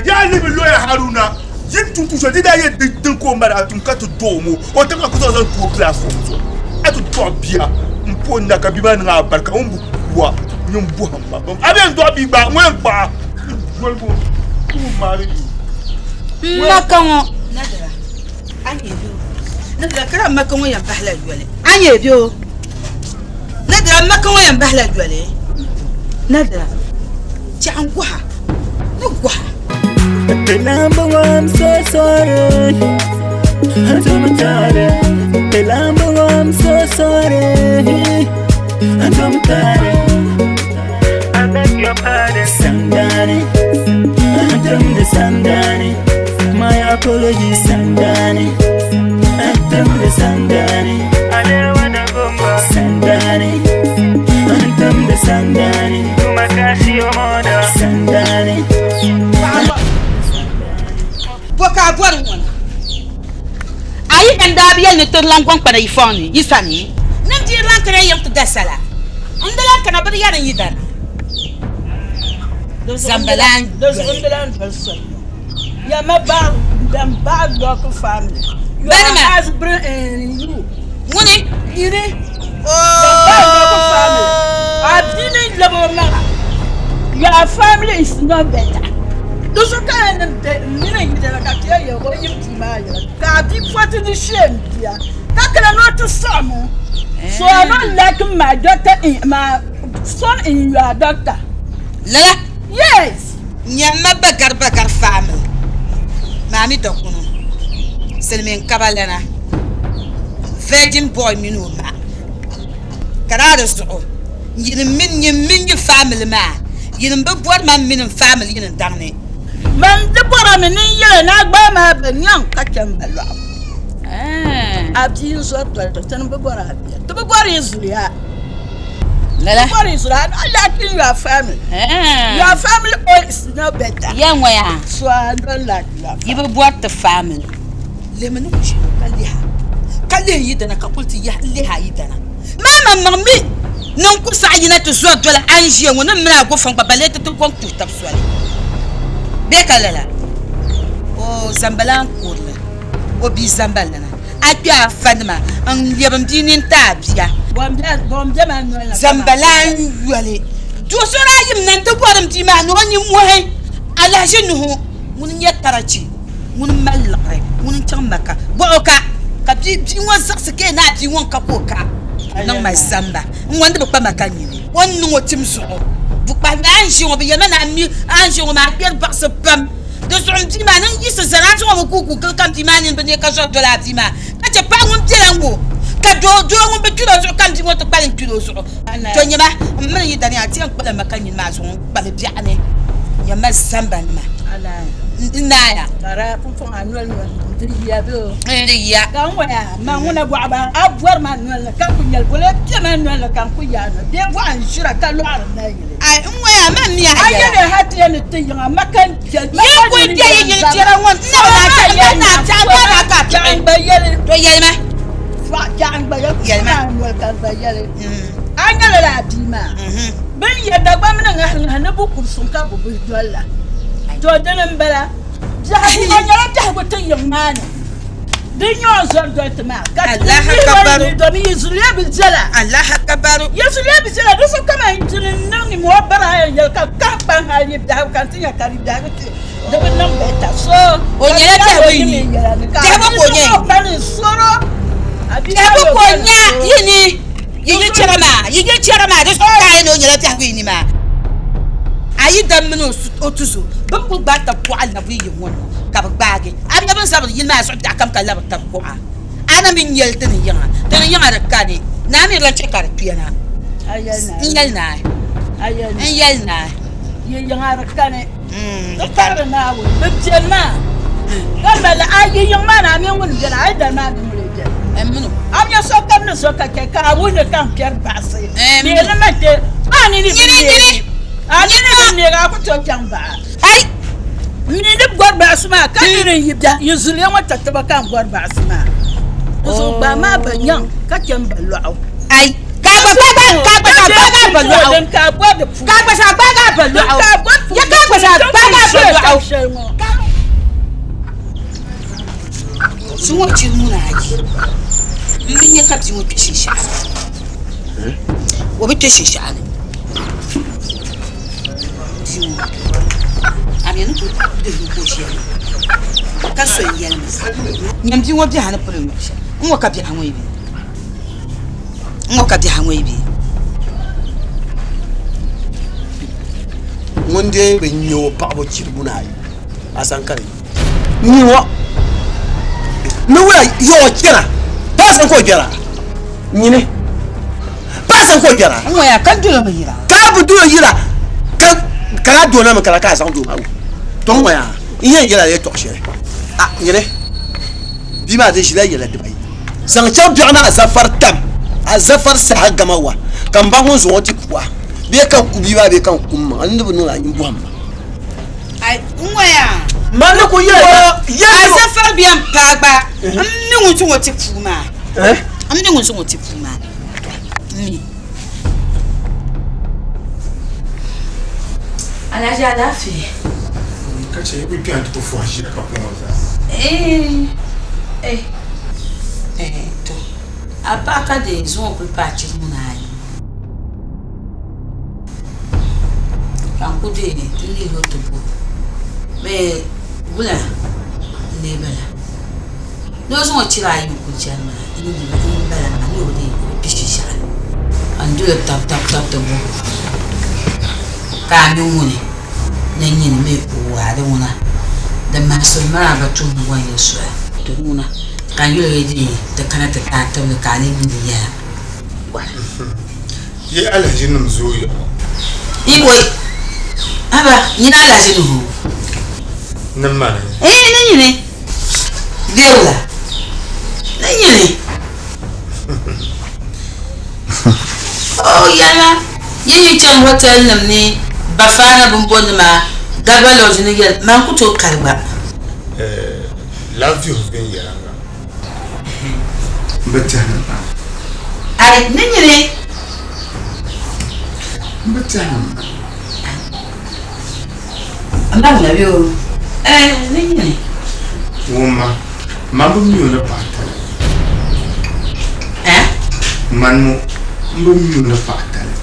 yaa libi loya haruna yin tum tum shɛli di daa yɛ din ka o mali a tum ka ti doo mo o tiŋ ka ku zaŋ zaŋ tuo platform zuɣu a ti dɔɣi bia n po na ka bia maa niŋ alibarika o ni bi kuwa nyin bɔhim ma a bɛ n dɔɣi bia gba ŋɔ yɛn kpaɣa n dolibu n maali n maka ŋɔ nadira a nyɛ bi nadira kara maka ŋɔ yɛn bahila yoli a nyɛ bi o nadira maka ŋɔ yɛn bahila yoli nadira chɛɣu n gɔha ni gɔha The number one, I'm so sorry. I'm so sorry. The number one, I'm so sorry. I'm so sorry. I beg your pardon. Sandani. I'm from the Sandani. My apologies, Sandani. I'm from the Sandani. Sandani. I'm from the Sandani. Sandani. Bo ka a bɔri ŋɔ na? A yi dan daa bi yɛli ni ti lan gɔŋ kpana yi fɔŋ ni yi sani. Nim di lan kana yiŋ ti da sala. N di lan kana bɛ di yɛri n yidana. Zambalan doli. Yamma baɣa dan baɣa lucky family. Your Banima. husband and you. Ŋuni? Yini. Dan baɣa lucky family. A bia ni lab o maŋa. Your family is not better. Di so ka a ni bɛ mini yidana ka ti yɛli o yim bia maa yɛla ka a bia pɔti ni shee n bia ka kana ni o ti saɣim o. So I don't like my daughter in my son in your daughter. Lala? Yes. Nyamma Bakari Bakari family maa mi dakunu silimiin kaba lana virgin boy mini o ma ka daa di zuɣu yinim mini nyin mini yi family maa yinim bi bɔri man mini n family yini daŋ ni. Man di bɔrimi ni n yɛli ni a gbaai maa bɛ nyaŋ ka chɛ m ba lɔɣu. A bia n-zɔri toli ti, ti ni bi bɔri a bia. Ti bi bɔri yi zuliya. Lala. Ti bɔri yi zuliya. I don't like your family. Your family own is no better. Ya ŋɔ yaa. So I don't like your family. Yi bi bɔri ti family. Lemi ni kushi ka liha ka lihi yidana ka kuli ti lihi a yidana. Maa maŋmaŋ mi ni n ku saɣi yina ti zɔri doli a ni ʒiya ŋɔ ni m mini a gofaŋ gba balee ti ti gɔŋ tuhi tab soli. Bee ka lala? Oo Zambalan kurili o bia Zambalana a kpe a fanima n lɛbi m bia nini ti a bia. Zambalan yoli do so daa yim na nti bɔri m bia maa ni o nimmohi alahiʒi nuhu ŋuni n-nyɛ karachi. Ŋuni m-mali liɣiri, ŋuni n-chaŋ Maka bɔh o ka, ka bia ŋɔ zaɣisi ka yɛn ni a bia ŋɔ n-ka ka o ka niŋ ma zamba n-ŋɔ n di bi kpa Maka nini. O ni niŋ o tim zuɣu bukpahi a ni ʒi ŋɔ, bɛ yɛlimi ni a mi a ni ʒi ŋɔ maa a kpɛri baɣisi pam. Di zuɣu m bia maa ni n yiɣisi zani a zaŋ o mi kuukuui gili ka m bia maa nini bi neei ka zɔri doli a bia maa ka chɛ paɣa ŋun bela ŋɔ ka doo ŋun bi kpiri o zuɣu ka m bia ŋɔ ti kpalim kpiri o zuɣu. To nyama m mini yi dani a ti yɛn kpala Maka nini maa zuɣu n-kpali biɛɣu ni nyama zambanima. N naaya. Ka pumpɔŋ a noli noli di yiya bee o? Di yiya. Ka n ŋɔya ma ŋuna bɔɣu ba a bɔri ma noli ni ka ku nyɛli bolo kpɛ ma noli ni ka n ku yaa noli bee bɔɣu n ʒira ka lɔɣiri na yili. Ai n ŋɔya ma mi a yɛla. A yɛli ha ti yɛn ni ti yiŋa ma ka n kpɛ. Yi kuli kpɛ yi yili chɛra ŋɔ n na bi na kpɛ n na kpɛ n na ka kpɛ. N gba yɛli. To yɛlima. Kpɛɣu n gba yɛli. Yɛlima. Noli ka n gba yɛli. A nyɛla laa bia maa. Bɛ ni yɛn Dagbamb ni ŋahi ŋahi ni bɛ kuri suŋ ka bɛ bihi doli la. To dini m-bala. Biɛhigu o nyɛla biɛhigu ti yiŋ maa ni. Di nyɛ o zɔri doli ti maa. Ka ti yihi o ni domi yi zuliya bi viɛla. Yi zuliya bi viɛla di so kaman dini n-niŋ nimmoo bari a yɛn yɛli ka kahi kpaŋ hali yi biɛhigu ka n ti nya ka di biɛhigu ti di bi niŋ bɛta. So O nyɛla biɛhigu yi ni. Biɛhigu ka o nyɛ. Biɛhigu ka o nya yi ni. Yi yi chɛra maa, yi yi chɛra maa, di zuɣu ka a yɛn ni o nyɛla biɛhigu yi ni maa. A yi dam mini o tuzo Bɛ ni kuli gbaai tab kuɣa labi yi ŋɔ ni ka bɛ gbaagi a bia bɛ ni zabiri yili maa zuɣu biɛɣu kam ka labiri tab kuɣa. A na mi nyɛli ti ni yiŋa, ti ni yiŋa di kani. Naa mi di lan chɛ ka di kpɛna. N yɛli naai, n yɛli naai. Yi yiŋa di kani. Di karili Naawuni, bɛ beni maa. Ka mali a yi yiŋ maa ni a mini ŋun beni, a yi dali maa a mini ŋuni beni. A nya sokam ni zo ka chɛ ka a wuhi ni ka n kpɛri baɣisi. Neeli ma kpe, a nini bi neegi. A nini bi neegi, a ku tooi chaŋ baɣa. N mi ni gɔri baɣisi maa ka niri n-yi bɛ yi zuliya ŋɔ tatiba ka n gɔri baɣisi maa. Di zuɣu gbaai maa ba nyaŋ ka chɛ m ba lɔɣu. Ka a gba zaa gbaagi a ba lɔɣu. Ka a gba zaa gbaagi a ba lɔɣu. Ya ka a gba zaa gbaagi a ba lɔɣu. Zuŋɔ chiri ŋuna ayi m bi nya ka bia ŋɔ kpe shinshɛɣu ni. O bi kpe shinshɛɣu ni. Bia ŋɔ a mi ni kuli dihi o ka o ʒiya maa ka so n-yɛli ma. Nyam bia ŋɔ biɛha ni pili luɣ shɛli. N ŋɔ ka biɛha ŋɔ yi be. N ŋɔ ka biɛha ŋɔ yi be. Ŋun dee bi nya o paɣaba chirigu ni ayi a sani ka di yi. N ŋɔ ni wula yɔɔ chana paɣa sani ka o kpɛra nyini paɣa sani ka o kpɛra. N ŋɔ ya ka dolo mi yira. Ka bi dolo yira ka ka la doo na mi ka la ka a zaŋ doo maa wuhi to n ŋɔ ya n yɛn yɛla yɛltɔɣa shɛli a nyini bia maa di ʒila yɛla dibayi. Zaŋ chaŋ biɛɣu ni Azafar tam Azafar saha gama wa, ka m ba ŋun zaŋ o ti ku a, bee ka n ku bia maa bee ka n ku m maŋa, n ni bi niŋ a nyin bɔhim ma. Ai, n ŋɔya. Man ni ku yɛli ma, yɛli o. Azafar bia m-paai gba, m mi ŋun zaŋ o ti puu maa. M mi ŋun zaŋ o ti puu maa. M mi. Alhaji alaafee. Ka chɛ yi kpɛhi ti ku fɔhi ʒiya ka pɔŋ o zaa. Eh, eh, eh, to a paɣa ka dee zuŋɔ kuli paai chiri muna ayi ka n ku dee n lihi o ti bo bee wula n-lee bala ni o zaŋ o chira ayi n-kuli chani maa n bala maa ni o dee o kpi shinshɛɣu ni ka n doli tab tab tab ti bo ka a mi ŋuni ni nyini mi o waa di ŋuna di mahasiri maa gba tuhimi wan yɛli soya di ŋuna ka n yuli di ti kana ti taai tibili ka a lee mi di yɛla. Yi alahizinim zooya. Iwoi! Haba, nyini alahizi ni hoo. Ni mani. Ee, ni nyini. Bɛ wula? Ni nyini. Oh, yɛlima, yi yi chani hotɛlinima ni Bafana bimbɔnima, Garba Lodge ni yɛli, man ku tooi kali gba. Eh, love you viɛnyɛliŋga. M bi tɛhi ni ma. Ai, ni nyini. M bi tɛhi ni ma. M ba ŋuna bɛ o? Eh, ni nyini. Ŋun ma, man bi mi o ni paɣa tali. Eh? Man ŋɔ, m bi mi o ni paɣa tali.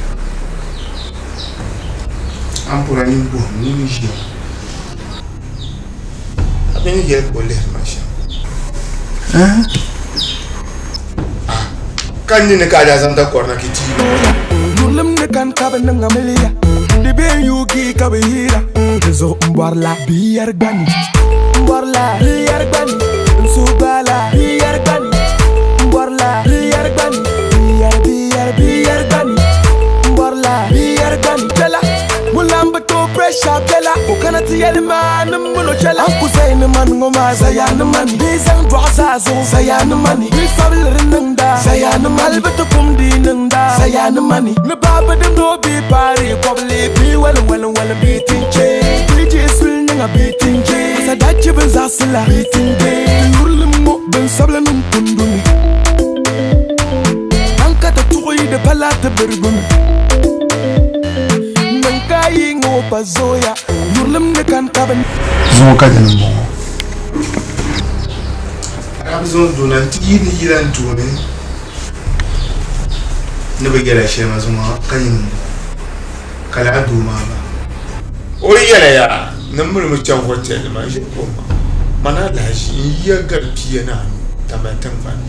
A ni bɔra nyin bɔhim ŋun ʒiya ŋɔ. A mi ni yɛli ka o lihiri ma shɛm. Ah, ka n nini ka a daa zaŋ takɔri na ka ti yi ma. Yurilim ni kani ka bɛ niŋ amiliya, di be n-yuugi ka bɛ yiira. Di zuɣu m bɔrila bia yɛri gbani, m bɔrila bia yɛri gbani, n suhu gbaala bia yɛri gbani, m bɔrila bia yɛri gbani, bia yɛri bia yɛri bia yɛri gbani, m bɔrila bia yɛri gbani. Kpɛla ŋun lan bi tooi pressure kpɛla, o kana ti yɛli ma ni m mini o chɛla. An ku zaya ni mani ŋɔ maa zaya ni mani, bee zaŋ dɔɣu zaa zuɣu zaya ni mani, bee fabiliri niŋda zaya ni mani, hali bi ti kumdi niŋda zaya ni mani, ni baaba dimdi o bee paari kɔbili bee walim walim walim bee tinche, bee je suli niŋa bee tinje, sadachi bin zaɣisi la bee tinde, ti yurilim ŋɔ bin sabila nim kundumi, an ka ti tuɣi di pala ti birigumi. Niŋ ka yi ŋɔ pa zooya yurilim ni kani ka bi. Zuŋɔ ka dini m-bɔŋɔ. A daa bi zaŋ doo na nti yiini yila n tooni ni bi yɛla shɛli maa zuŋɔ ka nyini m-bɔŋɔ ka lala doo maa gba o yi yɛla yaa ni m mini mi chaŋ hotel maa n ʒi kom maa man alahiʒi n yiya gari pia ni anu Tamale tiŋgbani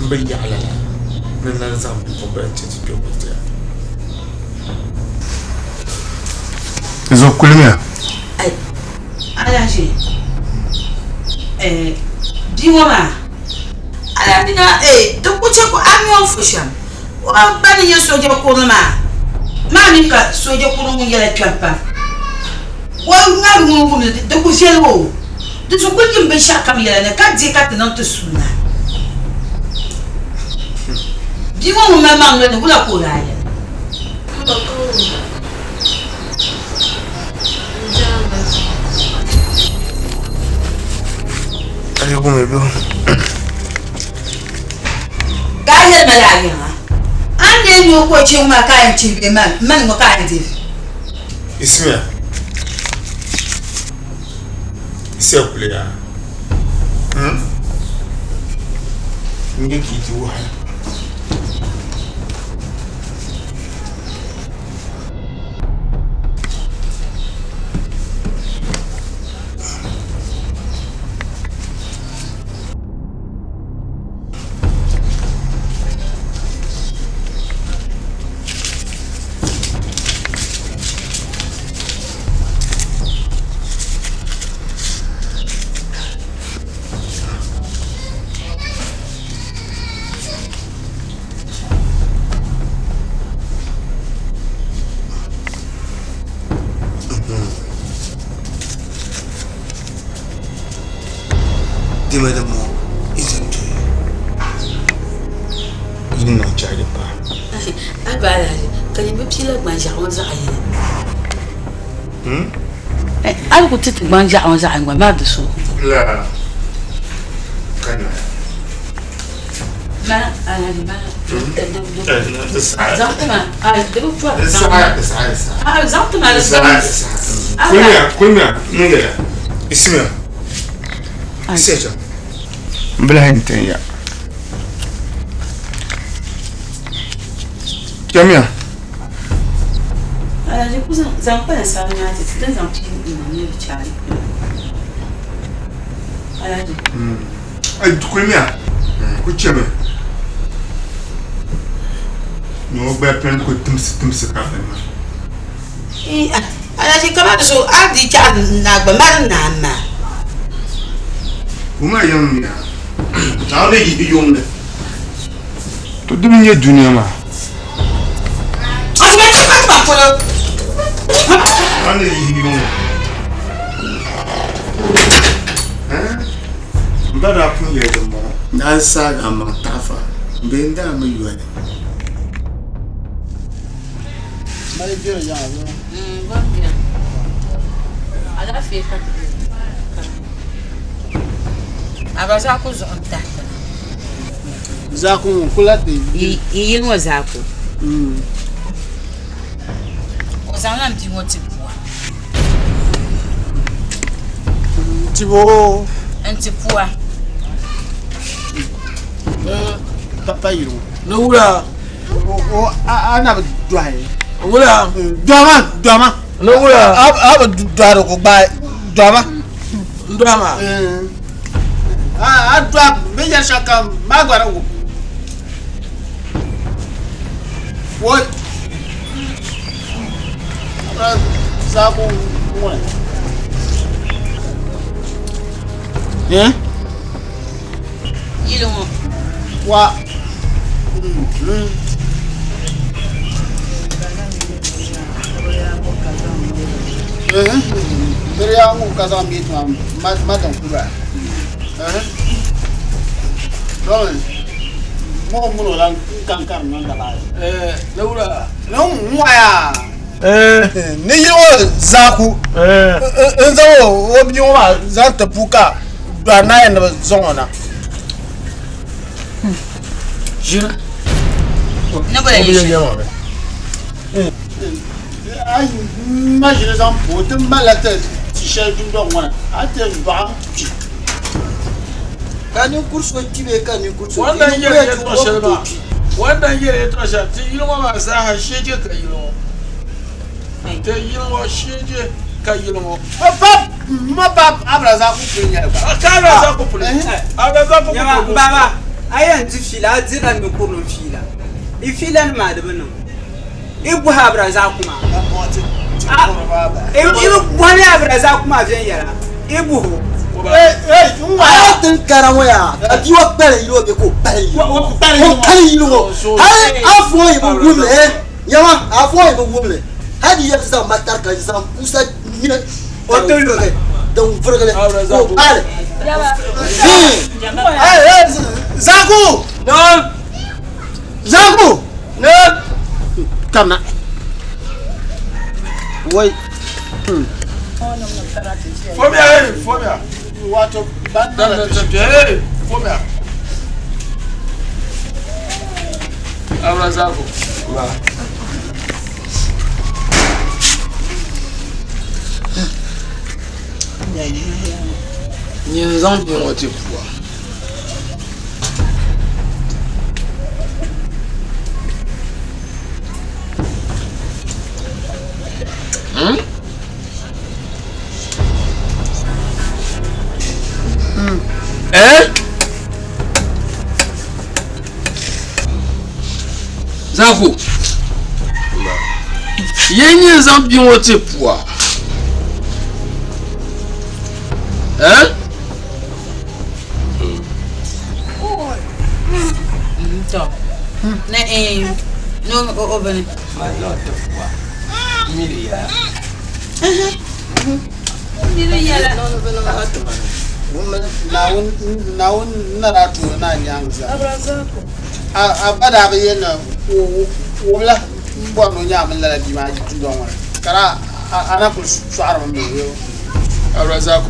n bi yaɣi lala ni n lan zaŋ bipuɣimbila n-chaŋ ti kpe hotel. Zuɣu kulimiya. Alhaji, bia ŋɔ maa Alamina di ku chɛ ka a ni o fu shɛm o ba ni nyɛ sooja kurili maa maa mini ka sooja kurili ŋun yɛla kpɛm pam o ŋarigu ŋun wumli di ku viɛli o di zuɣu kuli nyim binshɛɣu kam yɛla ni ka di ka ti niŋ ti suuna bia ŋɔ ŋun mali maŋ noli ni wula ka o daa yɛli. Ka a yɛli ma laa yiŋa, a ni lee nyo ka o chɛ ŋɔ maa ka a yɛn chihi bee mani ŋɔ ka a yɛn deei? Isimiya, Isiya kuli yaa. N je ka yi ti wahala. Dima di mo izin to yi niŋ chaji paa. A ba Alhaji, ka nyɛ bɛ piila gbanʒiɛɣu ŋɔ zaɣ yini. A yi ku ti ti gbanʒiɛɣu ŋɔ zaɣ yini gba maa di so. La ka naya. N bi lahi tin ya. Chamiya. Kulimiya ku chɛmi ni o gbaya pini ku timsi timsi ka bini maa. Alhaji kamani so a di chaɣi naa gba mali naa maa. Wuma yɛm miya Naawuni yihi yuŋ ni. To dini n-nyɛ dunia maa. Naawuni yihi yuŋ ni. M ba daa pun yɛli dimbɔŋɔ. Ni a saag amaŋ taɣifa bee n-daa mi yoli. Zaaku ŋun kula ti yi yili ŋɔ zaaku o zaŋla n bia ŋɔ ti pua Tibo. N ti pua. Papa yili ŋɔ. Ni wula. O a na bi dɔhi. Wula. Dɔhima dɔhima. Ni wula. A bi dɔhiri ko gbaai dɔhima. N dɔhima. A dɔhi bɛ yɛri shɛli kam maa gba di wum. Woi. Zaaku ŋuni. Eh? Yili ŋɔ. Wa. Biriya ŋun ka zaŋ bɛ tuma ma din kura. Dɔŋ mɔɣu muni o lan kan karim niŋ daba ayi. Ni wula. Ni ŋɔya. Ni yili ŋɔ zaaku n zaŋ o bia ŋɔ maa zaŋ ti puu ka dɔri naai ni bi zaŋ o na. Ʒira. Ni bala nyɛ shɛli. A ma ʒini zaŋ puu ti malila ti ti shɛli dundɔŋ ŋɔ ni a ti dɔɣi kpi. Ka ninkuri so kpi bee ka ninkuri so kpi? Wannan yɛli yɛltɔɣa shɛli maa wannan yɛli yɛltɔɣa shɛli ti yili ŋɔ maa zaaha sheje ka yili ŋɔ ti yili ŋɔ sheje ka yili ŋɔ. Pa ma pa Abdulrazak puli nyɛli gba. Ka Abdulrazak puli Abdulrazak puli. Nyama baba a yɛn di fiila a dirila ninkurilim fiila i fiila nim maa di bi niŋ i bɔhi Abdulrazak maa. I bi bɔhi Abdulrazak maa viɛnyɛla, i buhi o. A tin kara ŋɔ yaa ka bia ŋɔ kpali yili ŋɔ bee ka o pali yili ŋɔ o pali yili ŋɔ hali afa ŋɔ yi bi wum li nyama afa ŋɔ yi bi wum li hali di yɛn ti zaŋ matarika n zaŋ kusa ŋmɛ o ti luɣi din vurigili ka o pali. Zaku! Zaku! Kamna. Wai. Fomia, hey, fomia. Wato ban da hey, fomia. Abrazako. Ma. Nyin zaŋ bia ŋɔ ti pua. Hmm? Eh? Zaku. Yen nyin zaŋ bia ŋɔ ti pua. Eh? To. Na eh no o o bini. Ma zaŋ ti pua. Miri ya. Miri yɛla. Naawuni ni daa tuuri naa nyaŋ zaa. A ba daa bi yɛli ni wumla m-bɔri ni o nyaŋ mi lala bia maa dundɔŋ ŋɔ ni ka daa a na kuli sɔɣirimi mi o. Abrazako.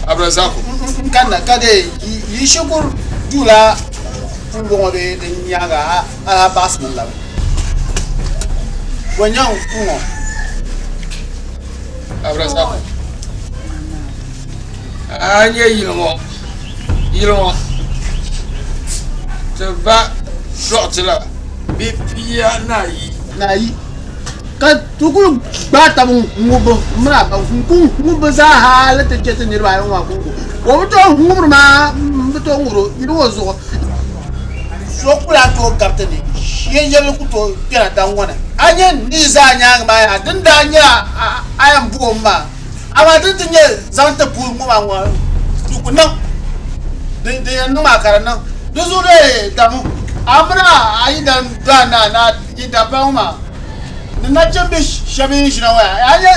Abrazako. N kanna ka dee yi shikuru duu la pumbɔŋɔ bee din nyaaŋa a lahi baɣisimi n-labi. Bɔ nyaŋ ŋɔ? Abrazako. A nyɛ yili ŋɔ yili ŋɔ ti ba dɔɣiti la bɛ pia ni ayi. Ni ayi ka ti kul gbaai tab ŋ-ŋubbu m mini a ba n-ku ŋubbu zaa hal ti chɛ ti niriba ayi ŋɔ maa kɔŋko. O bi tooi ŋubiri maa m-bi tooi ŋubiri o yili ŋɔ zuɣu. So ku lahi tooi gariti ni shɛyɛli ku tooi kpɛna daŋ ŋɔ ni. A nya ni yi zaa nyaaŋa maa yaa, din daa nyɛla a yɛn bu o maa, amaa din ti nyɛ zaŋ ti puhi ŋɔ maa ŋɔ di ku niŋ. Din yɛn niŋ maa ka di niŋ. Di zuɣu dee damu, a mini a yidan dɔɣi naa ni a yidapaa ŋɔ maa ni nachimbi shɛba yi ʒina ŋɔ yaa, a nya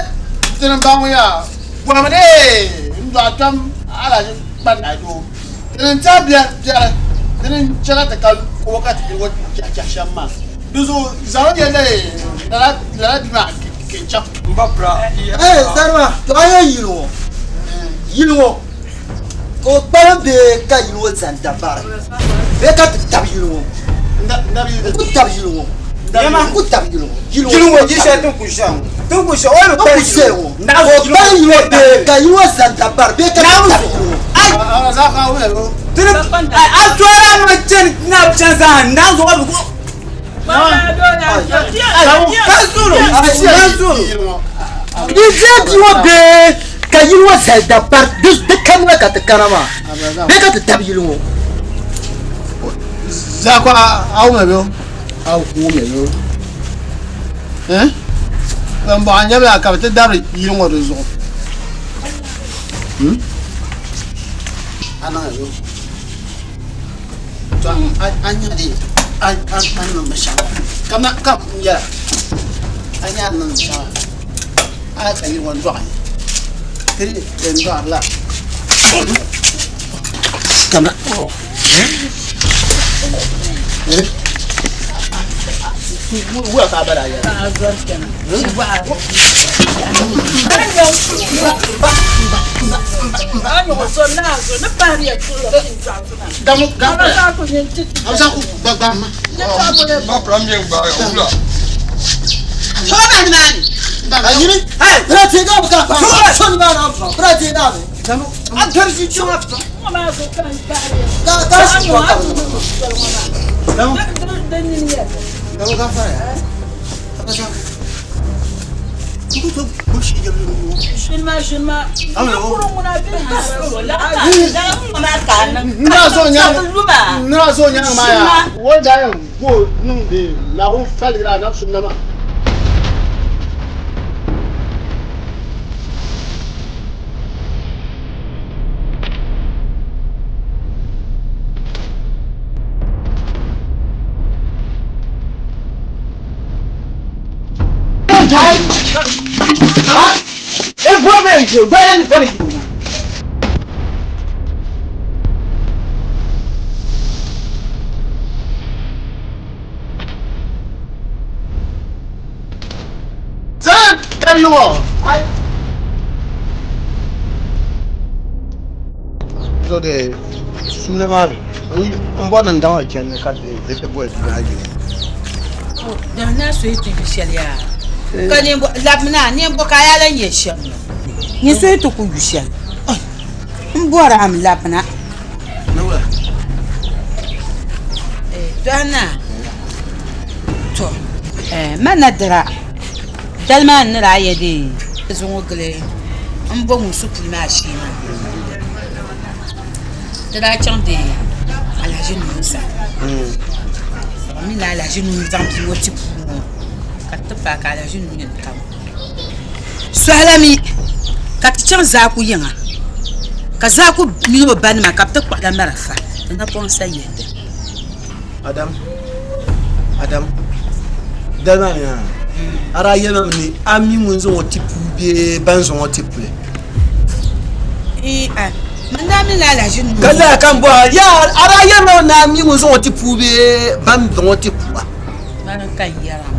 dini m-baŋ ŋɔ yaa, bɔhimi dee n-dɔɣi kpɛm Alhaji Kpandai doo. Dini n-tɛhi biɛri, dini n-chɛ ka ti ka o ka ti yuli o chɛhichɛhi shɛm maa. Di zuɣu zaŋ ya lala bia maa ka chaŋ. Ee Sarima, to a yɛn yili ŋɔ, yili ŋɔ ka o kpalim bee ka yili ŋɔ zani dabari bee ka ti tabi yili ŋɔ n ku tabi yili ŋɔ n ku tabi yili ŋɔ yili ŋɔ yi shɛli ti ni ku ʒiya ŋɔ ti ni ku ʒiya o ni kpalim yili ŋɔ ka o kpalim yili ŋɔ bee ka yili ŋɔ zani dabari bee ka ti tabi yili ŋɔ. A tɔra ma chani na chani zaa na zuɣu bi Di je bia ŋɔ bee ka yili ŋɔ zali dabari di kamina ka ti kana maa bee ka ti tabi yili ŋɔ. Zaako a wumla bɛ a wumla bɛ eh ban bɔɣa nyɛbila ka bi ti dari yili ŋɔ di zuɣu a niŋ To a nya di a niŋ binshɛɣu kamina ka n yɛra a nya a ni niŋ binshɛɣu maa a ka yili ŋɔ dɔɣi ti din dɔɣiri la kamina wuya ka a ba daa yɛra Nira zo nyaŋ maa yaa o daa yɛn go niŋdi Naawuni faligira anabi sunna maa. E bɔri bɛ ʒe gbaya ni bɔri ʒe. Zan tabi ŋɔ. So de suuna maa n bɔri ni n daŋ chani ka di ti boli maa yuli. Daŋ naa so yi ti yu shɛli yaa ka labina nimbo ka a yaa lan yɛli shɛm ŋɔ nyɛ so yi ti ku yu shɛli n bɔri a mi labina Dɔhi naa to ma na dira dali maa n ni daa yɛ dee zuŋɔ gili n bo ŋun su puli maa shee maa ti daa chaŋ dee Alhaji Nuhu sani n mi ni Alhaji Nuhu zaŋ bia ŋɔ ti puu ŋɔ ka ti paai ka Alhaji Nuhu yɛn tam Sɔhila mi ka ti chaŋ Zaaku yiŋa ka Zaaku mini o ba nima ka bɛ ti kpuɣila marafa ni napɔŋ sa yihi ti. Adam, Adam, dali maa ni yaa a daa yɛli ma mi ni a mi ŋun zaŋ o ti puu bee ban zaŋ o ti puli. Ii, a, man daa mi la Alhaji Nuhu. Ka lala ka n bɔhi a, yaa a daa yɛli ma ni a mi ŋun zaŋ o ti puu bee ban zaŋ o ti puu a. Mani ka n yɛra maa.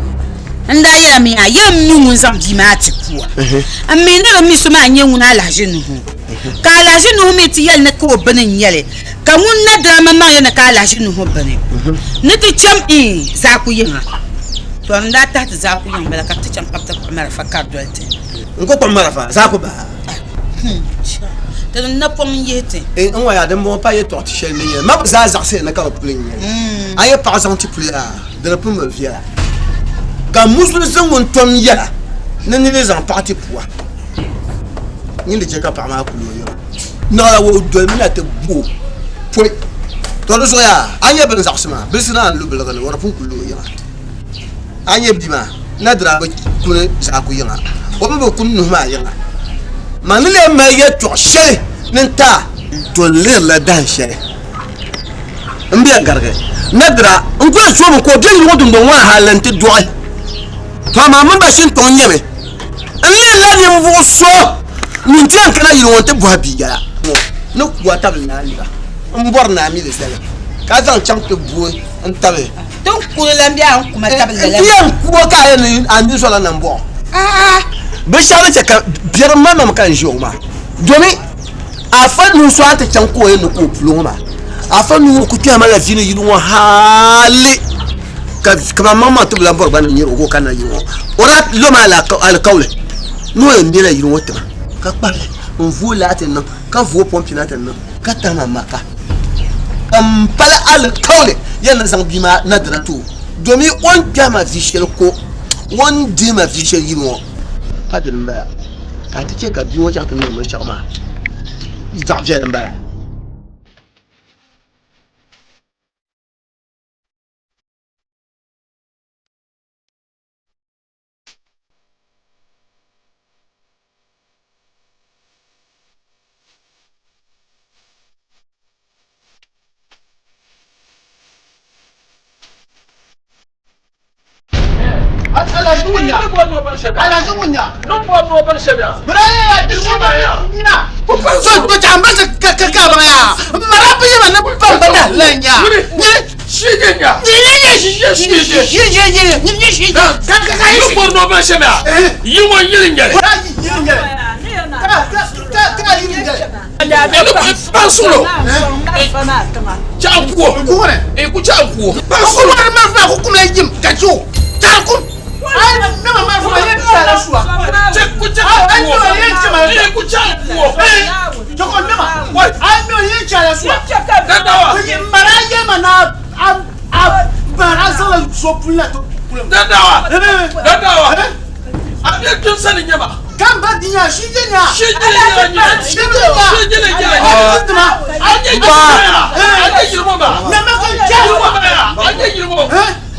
N daa yɛla mi a yɛn mi ŋun zaŋ bia maa ti puu a. N mi ni di mi so maa n-nyɛ ŋun Alhaji Nuhu. Ka Alhaji Nuhu mi ti yɛli ni ka o bini n-nyɛ li. Ka ŋun na daa maŋmaŋ yɛli ni ka Alhaji Nuhu bini ni ti cham Zaaku yiŋa. Tɔ n daa tahi ti Zaaku yiŋ bala ka ti chaŋ ka bɛ ti kpuɣi marafa kari doli ti. N ku kpuɣi marafa Zaaku baa. Ti ni napɔŋ n-yihi ti. N ŋɔ yaa dimbɔŋɔ pa yɛtɔɣ ti shɛli ni yɛli ma bɛ zaa zaɣisiya ni ka bɛ puli n-nyɛ li. A yi paɣ zaŋ ti puli yaa, di ni pun bi viɛla. Ka musulinsi ŋun tom yɛla ni nini zaŋ paɣa ti pua, nyin di chɛ ka paɣa maa kuli o yiŋa. Naɣila o dolimi na ti bo pɔi. Tɔ di zuɣu yaa, a nya bɛ ni zaɣisi maa, bilisi naan lu biligi ni, o di pun kuli lu o yiŋa. A nya bia maa, Nadira bi kuni Zaaku yiŋa, o mi bi kuni Nuhu maa yiŋa. Man ni lee mali yɛtɔɣ shɛli ni n ti a. To n lihirila dahin shɛli m bɛn garigi Nadira n kuli zoomi ka o be yili ŋɔ dundoŋ ŋɔ ni hali nti dɔɣi. To amaa m mini ba Shintɔŋ nyɛmi n lihirila ninvuɣ so ŋun ti yɛn kana yili ŋɔ nti bɔhi bia yɛla ŋɔ ni ku a tabili ni a liba m-bɔri ni a mi li zali ka zaŋ chaŋ ti booi n-tabi. Ti ni kuli lan be a ni kuma tabili lala. N ti yɛn ku o ka a yɛn ni a ni zɔla nambɔɣu. Binshɛɣu din chɛ ka biɛrim mamam ka n ʒi o maa, domi Afa nuu so a ti chaŋ ka o yɛn ni ka o puli ŋɔ maa, Afa nuu ŋɔ ku kpɛhi ma la vi ni yili ŋɔ hali ka kaman maŋmaŋ ti bi lan bɔri gba ni nyari o ka o kanna yili ŋɔ. O daa lo ma alikauli ni o yɛn mɛla yili ŋɔ ti ma ka kpahili n-vooi laati niŋ ka vooi pɔmpi na ti niŋ ka tahi ma Maka ka m pali alikauli yɛn ni zaŋ bia maa na dira ti o domi o ni kpɛhi ma vi shɛli ko o ni dihi ma vi shɛli yili ŋɔ pa dini m-bala. Ka a ti chɛ ka bia ŋɔ chaŋ ti niŋ binshɛɣu maa zaɣ viɛlli m-bala.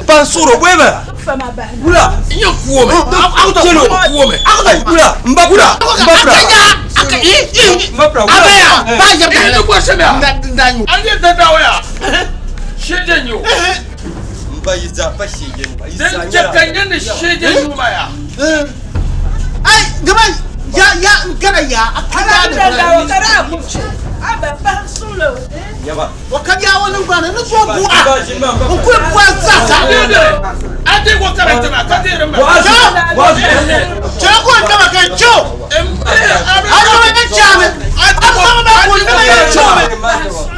Pan soro bwe ba wula kelo wula n ba kura n ba kura n ba kura n ba yi za pa shi yin ba yi za Wai gama ya ya n gara ya a ka ya Ala da wa kara a kuce. A ba fahim sulo. Yaba. Wa ka ya wani gbana ni so buwa. N ku buwa zaka. A te ko karanta ma ka te ma. Cɛ ko n dama ka co. A dama ya cami. A dama ba ko dama ya cami.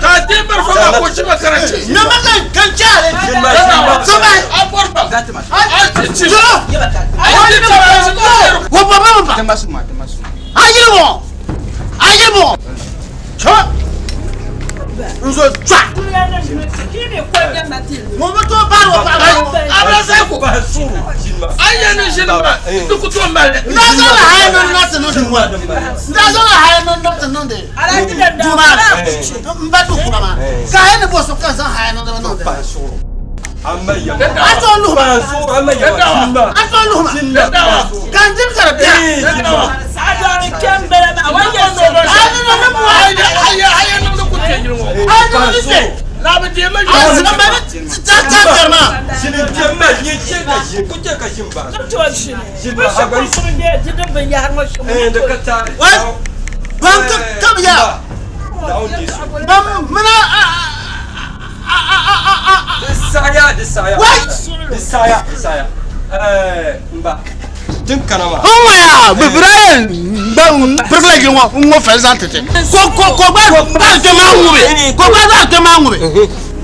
Ka te bar fa ma ko ci ma karanta. Na ma kan kan cari. Sama. A bor ba. A ti ci. Jo. A ti ci. Wo ba ba ba. A yiri mo. A yiri mo. Co. N zo cwa. Mo bɛ to baara o baara. Abrazako. An ye ni jini ma. Dugu to ma dɛ. N da la hayi no nɔti no di. N da la hayi no nɔti no di. Juma n ba du kuma ma. Ka hayi ni bɔ so ka zan hayi no no di. A tɔ luhuma. A tɔ luhuma. Ka n dimi ka biya. A kembere ma wa ye no no. A ni no ni mu. Ayi ayi no no ko te jini wo. A ni no ni se. Na bi di ma. A zama ba ta ta jarma. Jini jɛma ye cɛ ka zi ko cɛ ka zi ba. To shi ne. Ba shi ko sun de jidin bin ya har ma shi. Eh da ka ta. Wai. Ban ka kam ya. Ban muna Di saya di saya. Wai. Di saya di saya. Eh n ba. Tin kana ma. N waya Ibrahim ban privilege ŋɔ n ŋɔ fɛn zan tete. Ko ko ko gba gba tɛ maa ŋube. Ko gba gba tɛ maa ŋube.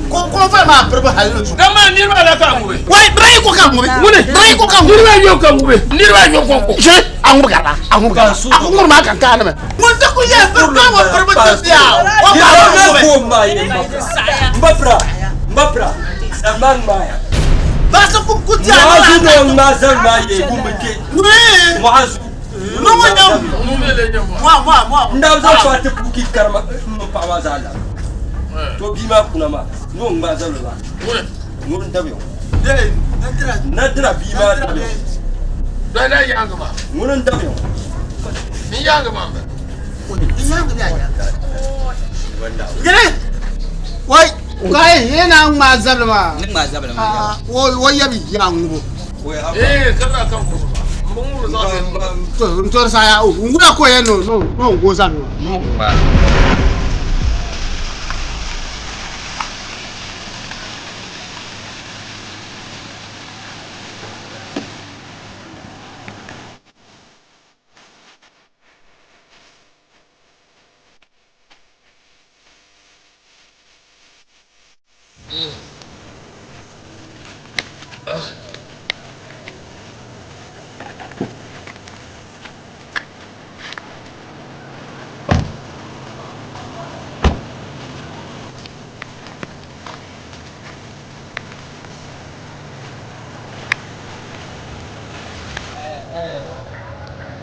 Ko ko fɛn maa piribu hali ni su. Dama niriba la ka ŋube. Wai Ibrahim ko ka ŋube. Mune. Ibrahim ko ka ŋube. Niriba yo ka ŋube. Niriba yo ko ko. Je a ŋube ka la a ŋube ka la. A ko ŋuru maa kan kaa ne mɛ. Mun tɛ ko ye piribu ŋɔ piribu tɛ siya. O ba ŋube. Ko ma ye n ba pra. N ba pra. Zaman ma ya. Baasi ko ko diya. Muazu no ma zan ma ye ko mu ke. Wee. Muazu. No mo nyam. Mwa mwa mwa. N da zan fa ti puki karma n pa ma za la. To bi ma kuna ma. No n ma zan la. No n dabe. Na dira bi ma dabe. Dana yanga ma. Ŋun n dabe. Ni yanga ma ba. Gere. Wai. Kai yana ŋmaa zabili maa. Ni ŋmaa zabili maa. Wo wo yabi yaa ŋubo. Eh kana kan ko ba. Mun mu za ta. To n tori saya o n gula ko ye no no no n go zabili ma.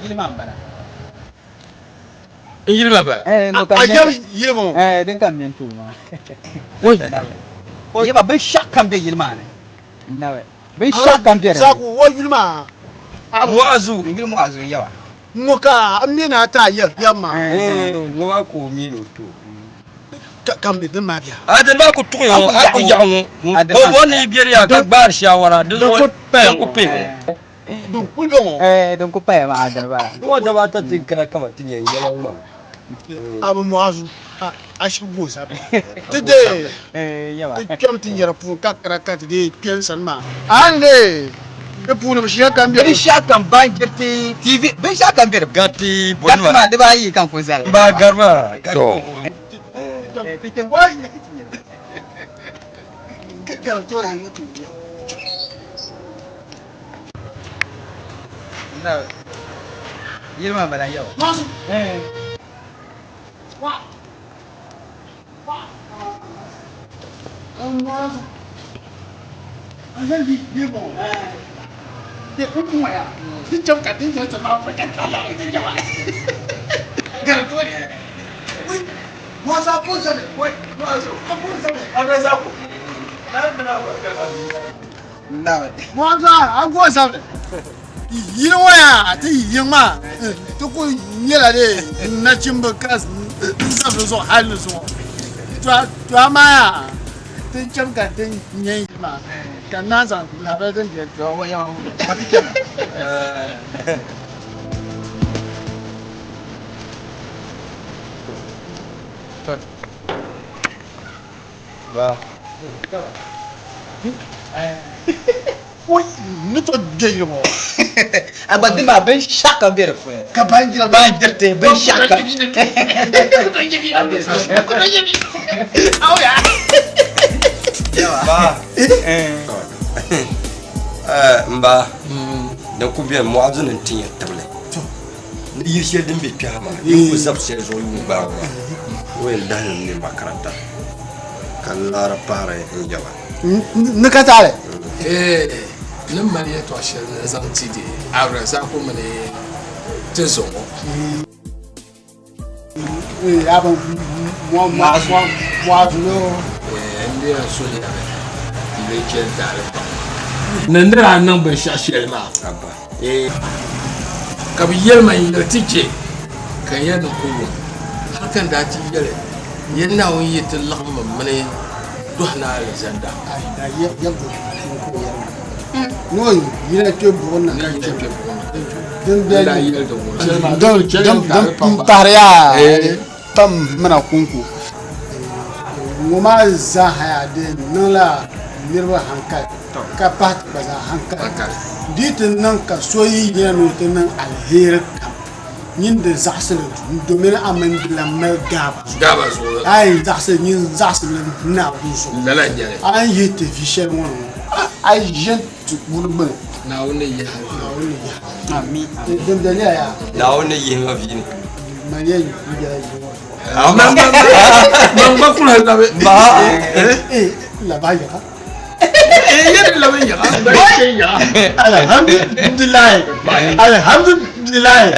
Yili maa n bala. N yili ma ba. Eh no ka. A yabi yili ŋɔ. Eh din ka men tu ma. Wai. Yaba binshɛɣu kam be yili maa ni. Nawe. Binshɛɣu kam be dinni. Saku wo yili maa. Muazu. N yili Muazu n yaba. Ŋɔ ka n mi na ta yɛ yɛ ma. Eh ŋɔ ba ko mi no to. Ka mi din maa biya. A din maa ku tuɣi ŋɔ a ku yaɣi ŋɔ. O bo ni biɛri ya ka gbaari shawara di zuɣu din ku pɛ ŋɔ. Din ku bɛ ŋɔ. Eh din ku paya maa dini bala. Ŋɔ daba ata ti kana kama ti nyɛ yɛla ŋɔ. A bi Muazu a shi go zabili. Ti dee. Eh yaba. Ti kpɛm ti nyɛri puuni ka kara ka ti dee kpɛm sani maa. An dee di puuni binshɛɣu kam bɛ. Binshɛɣu kam baanjiriti TV binshɛɣu kam bɛ di. Gati Gati maa dibaayi ka n ku zali. N ba gari maa. To. Nawe. Yili maa n bala yaba. Muazu. Eh. Wa. Wa. Muazu. A yɛ bi yili ŋɔ. De n kun ya. Ti chɛm ka ti nyɛ sani maa fɔ ka ta la ti jama. Gari to de. Muazu a ko zabili. Wai Muazu. A ko zabili. Abrazako. Na na ba ka. Nawe. Muazu a ko zabili. Yili ŋɔ yaa ti yiŋ maa ti ku nyɛla de nachimbi ka zabili zuɣu hali ni zuɣu to amaa yaa ti chɛm ka ti nyɛ yili maa ka naan zaŋ lahabali din bɛ To wa yaba. Ka ti chɛna. Ba. Oi, ni to gbe yimo. A gba di maa binshɛɣu kam be di puuni. Ka baanjira Baanjiriti binshɛɣu kam. Ba. N ba, din ku beni mɔɣu ni n-ti ya tibili. Ni yili shɛli din be kpɛha maa, yi ku zabi shɛli zuɣu yuui gbaagi maa, o yɛn dahi li mi makaranta ka n laara paari n yaba. Ni ka taali? Ee, ni mali yɛtɔɣ shɛli ni n zaŋ ti di Abdulrazaku mini ti zuŋɔ. N di yɛn suhiya mi n lee chɛ n-taali pam. Ni n ni daa niŋ binshɛɣu shɛli maa, ka bɛ yɛli ma n yɛli ti chɛ ka n yɛli ni ku wum, hal ka n daa ti yɛli ya Naawuni yi ti laɣim ma mini dɔhi ni alizanda. Din pahiri yaa pam mina kunku ŋɔ maa zaaha yaa di niŋla niriba hankali ka pahi ti gba zaa hankali. Di yi ti niŋ ka so yi yina ni o ti niŋ aliheri kam nyin di zaɣisi li domin a mini di lan mali gaaba zuɣu. A yi zaɣisi li nyin zaɣisi li Naawuni zuɣu. A ni yihi ti vi shɛli ŋɔ ni ŋɔ a yi ʒe ti wuri gbini. Naawuni ni yihi a vi. Naawuni ni yihi a vi. Din beni nyɛla yaa. Naawuni ni yihi ma vi ni. Man yɛn yɛla yi ŋɔ zuɣu. Man gba kuli labi. Ma. Labi yaɣa. Yɛli labi yaɣa. Alhamdulilahi. Alhamdulilahi.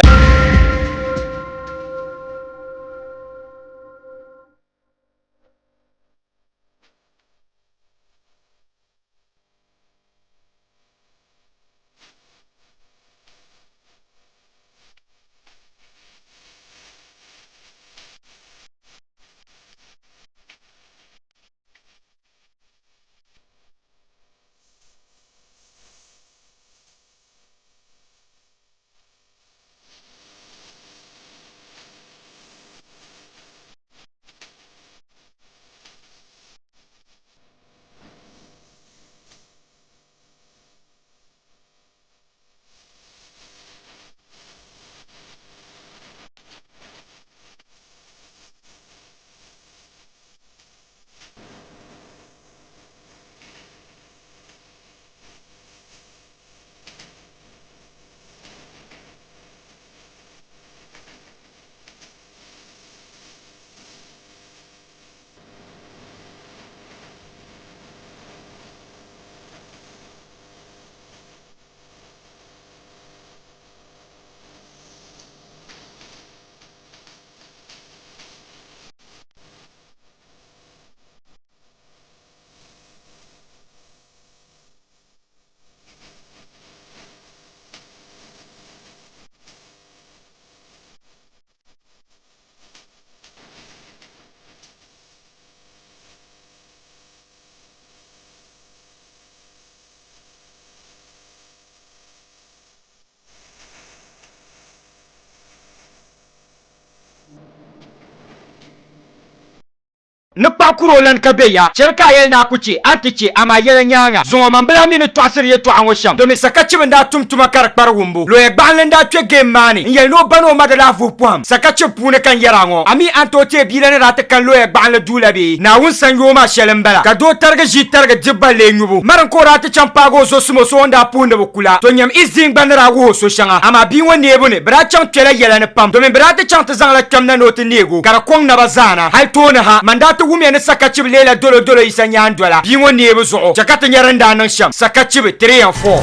Ni kpaɣ kur o lan ka be ya. Chɛli ka a yɛli ni a ku chɛ, a ni ti chɛ, amaa yɛla nyaaŋa. Zuŋɔ mambila mi ni tɔɣisiri yɛtɔɣa ŋɔ shɛm, domi sakachibi n-daa tum tuma ka di kpari wumbu. Lɔya gbaɣinli n-daa kpe geem maa ni n-yɛli ni o ba ni o ma di lahi vuhi pɔhim. Sakachibi puuni ka n yɛr a ŋɔ, a mi a ni tooi teei bia la ni daa ti kani lɔya gbaɣinli duu la bee? Naawuni sanyoo maa shɛli m-bala, ka doo tarigi ʒii tarigi dibu ba lee nyubu. Marin ka o daa ti chaŋ paagi o zo simo so o ni daa puhi ni bɛ ku la. To nyam Izdiin gba ni daa wuhi o so shɛŋa, amaa bia ŋɔ neebu ni, bɛ daa chaŋ kpɛla yɛla ni pam, domin bɛ daa ti chaŋ ti zaŋla kpɛm na ni o ti neeg o, ka di kɔŋ naba zaana. Hal tooni ha, man daa ti wumya ni sakachibi leela dolodolo Yisa nyaandola bia ŋɔ neebu zuɣu. Chɛ ka ti nya din daa niŋ shɛm. Sakachibi 3 and 4.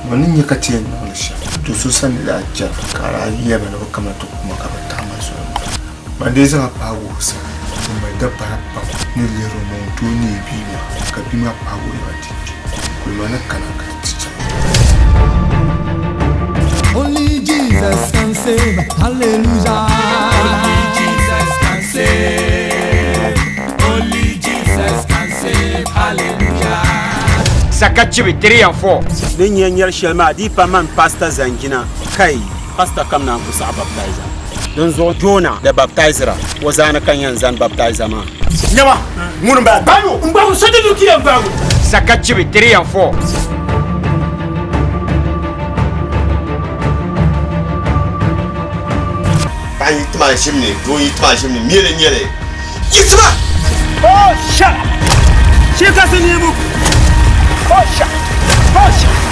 Bɛ ni nya ka ti yɛn niŋ li shɛm, do so sani daa chani ka a daa yɛli ba ni bɛ kamina ti ku ma ka bɛ taɣi ma zoli maa. Ban dii zaŋ a paagi o sani, o mali dapara pam ni lihiri o maŋ n-tooi neei bia maa, ka bia maa paagi o yɛla ti kpi. Kulima ni kana ka ti ti chaŋ. Only Jesus can save, hallelujah. Only Jesus can save. Only Jesus can save, hallelujah. Sakachibi 3 and 4. Ni nyɛ nyɛri shɛli maa di pa man pastor Zangina kai pastor kam naan ku saɣi baptizer. Dinzuɣu Jona the Baptizer o zaani ka n yɛn zani baptizer maa. Nyama, ŋuni m-bala? Gbaagi o! N-gbaagi o! Sɔji duu ti yɛn gbaagi o! Sakachibi 3 and 4. Paɣa yi ti ma ʒim ni, doo yi ti ma ʒim ni, meli n-nyɛ li. Yiɣisima! Oh, shut up! Shee kasi neebu! Oh, shut up! Oh, shut up!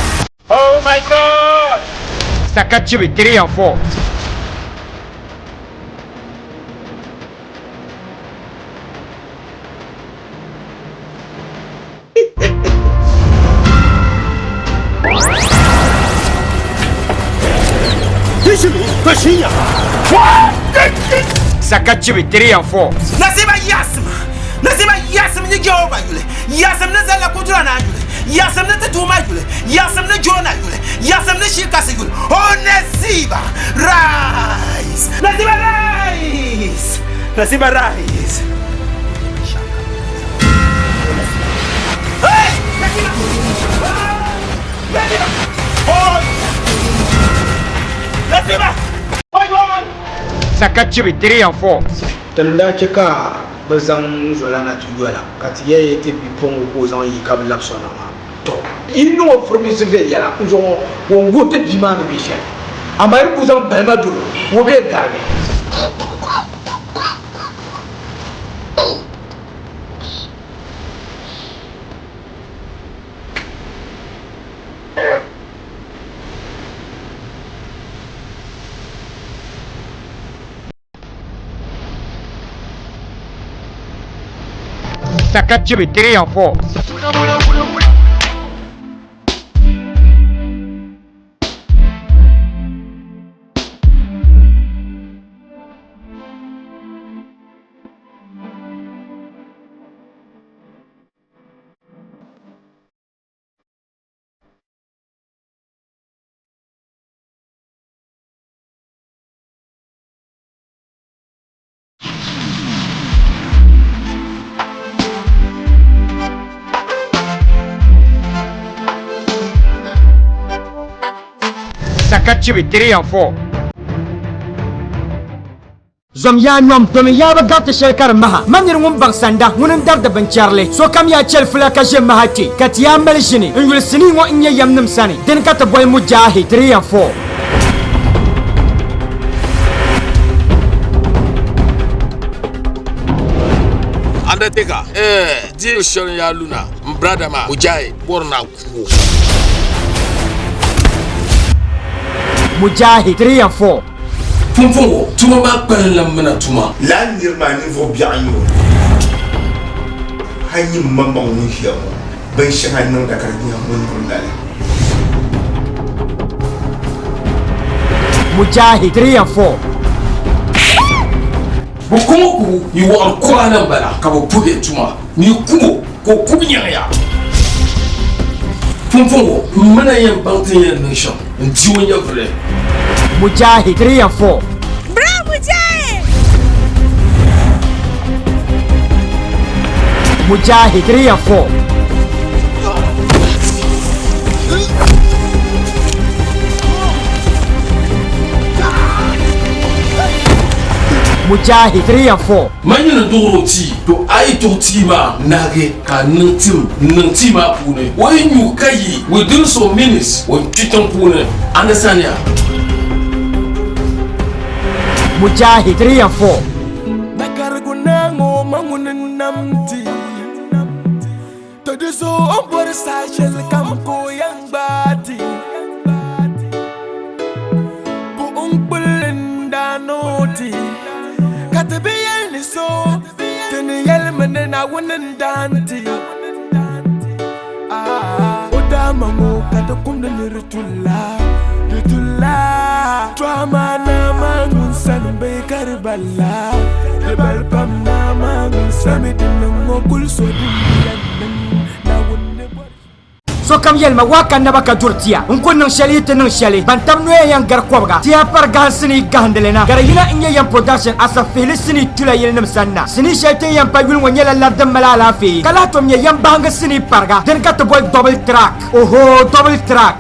Oh my God! Sakachibi 3 and 4. Sakachibi 3 and 4. Nasiba yaɣisima, Nasiba yaɣisim ni Jehova yuli, yaɣisim ni Zalla Kudura Naa yuli, yaɣisim ni ti Duuma yuli, yaɣisim ni Jona yuli, yaɣisim ni Shii Kasi yuli. O Nasiba, rise! Nasiba, rise! Nasiba, rise! Hey! Nasiba! Nasiba! Oh! Nasiba! Sakachibi 3 and 4. Din daa chɛ ka bɛ zaŋ n zola na ti yola, ka ti yɛli ti bipuɣiŋga ka o zaŋ yi ka bɛ labis o na maa, tɔ! Yi niŋ o firimiinsi viɛnyɛla n-zuɣu ŋɔ, o ni wuhi ti bia maa ni be shɛli, amaa yi ku zaŋ balima dol o, ŋɔ bee garigi. Sakachibi 3 and 4. Sakachibi 3 and 4. Zom yaa nyom, domin yaa bi gariti shɛli ka di maha. Ma niri ŋun baŋ sanda, ŋuni n-daridi binchɛrili. Sokam yaa chɛli fula ka ʒe maha kpe, ka ti yaa mali ʒini. N yuli sinii ŋɔ n-nyɛ yamnim sani, dini ka ti boli Mujahid 3 and 4. Undertaker, eh, deal shɛli yaa luna, n brother maa, Mujahid, bɔri na ku o. Mujahid 3 and 4. Pumpɔŋɔ tuma maa kpalinla m mina tuma. Lala niri maa ninvuɣ biɛɣu n-nyɛ o. Hal nyin maŋmaŋ ŋun ʒiya ŋɔ, binshɛŋa niŋda ka di nyɛ ŋun niŋ lala. Mujahid 3 and 4. Bɛ kuma kubu yi wɔɣiri kura ni m-bala ka bɛ puhi tuma ni yi kubo ka o kubi nyaŋ ya. Pumpɔŋɔ m mi na yɛn baŋ ti ni yɛn niŋ shɛm n-ti o nyɛvili. Mujahid 3 and 4. Bro Mujahid! Mujahid 3 and 4. Mujahid 3 and 4. Man yi ni duɣiri o tii, to a yi duɣi tii maa naagi ka a niŋ tim n-niŋ tii maa puuni. O yi nyu ka yi within some minutes o kpi tiŋ puuni. Understand ya? Mujahid 3 and 4. Nakarigu naa ŋɔ ma ŋuni n-nam ti. To di zuɣu o ni bɔri saha shɛli kam ka o yɛn gbaai ti. Buɣim kpulli n-daa niŋ ti, ka ti bi yɛli ni so ti ni yɛlimi ni Naawuni n-daa n-ti. O daa maŋ o ka ti kumdi ni di tulla, di tulla. To amaa naa maa ŋun sani bee ka di balla, di bali pam naa maa ŋun sani di niŋ o kuli so din bi yɛn niŋ Naawuni ni bɔri. Sokam yɛli ma, Waa ka naba ka duri tia. N ku niŋ shɛli yi ti niŋ shɛli. Ban tab noya yɛn gari kɔbiga. Tia pari gahin sinii gahindili na. Ka di yina n-nyɛ yɛm production asafihili sinii tula yilinim sani na. Sinii shɛli ti ni yɛn pa yuli ŋɔ nyɛla lari din mali alaafee ka lahi tom nyɛ yɛm bahingi sinii pariga. Dini ka ti boli double track. Ohoo double track.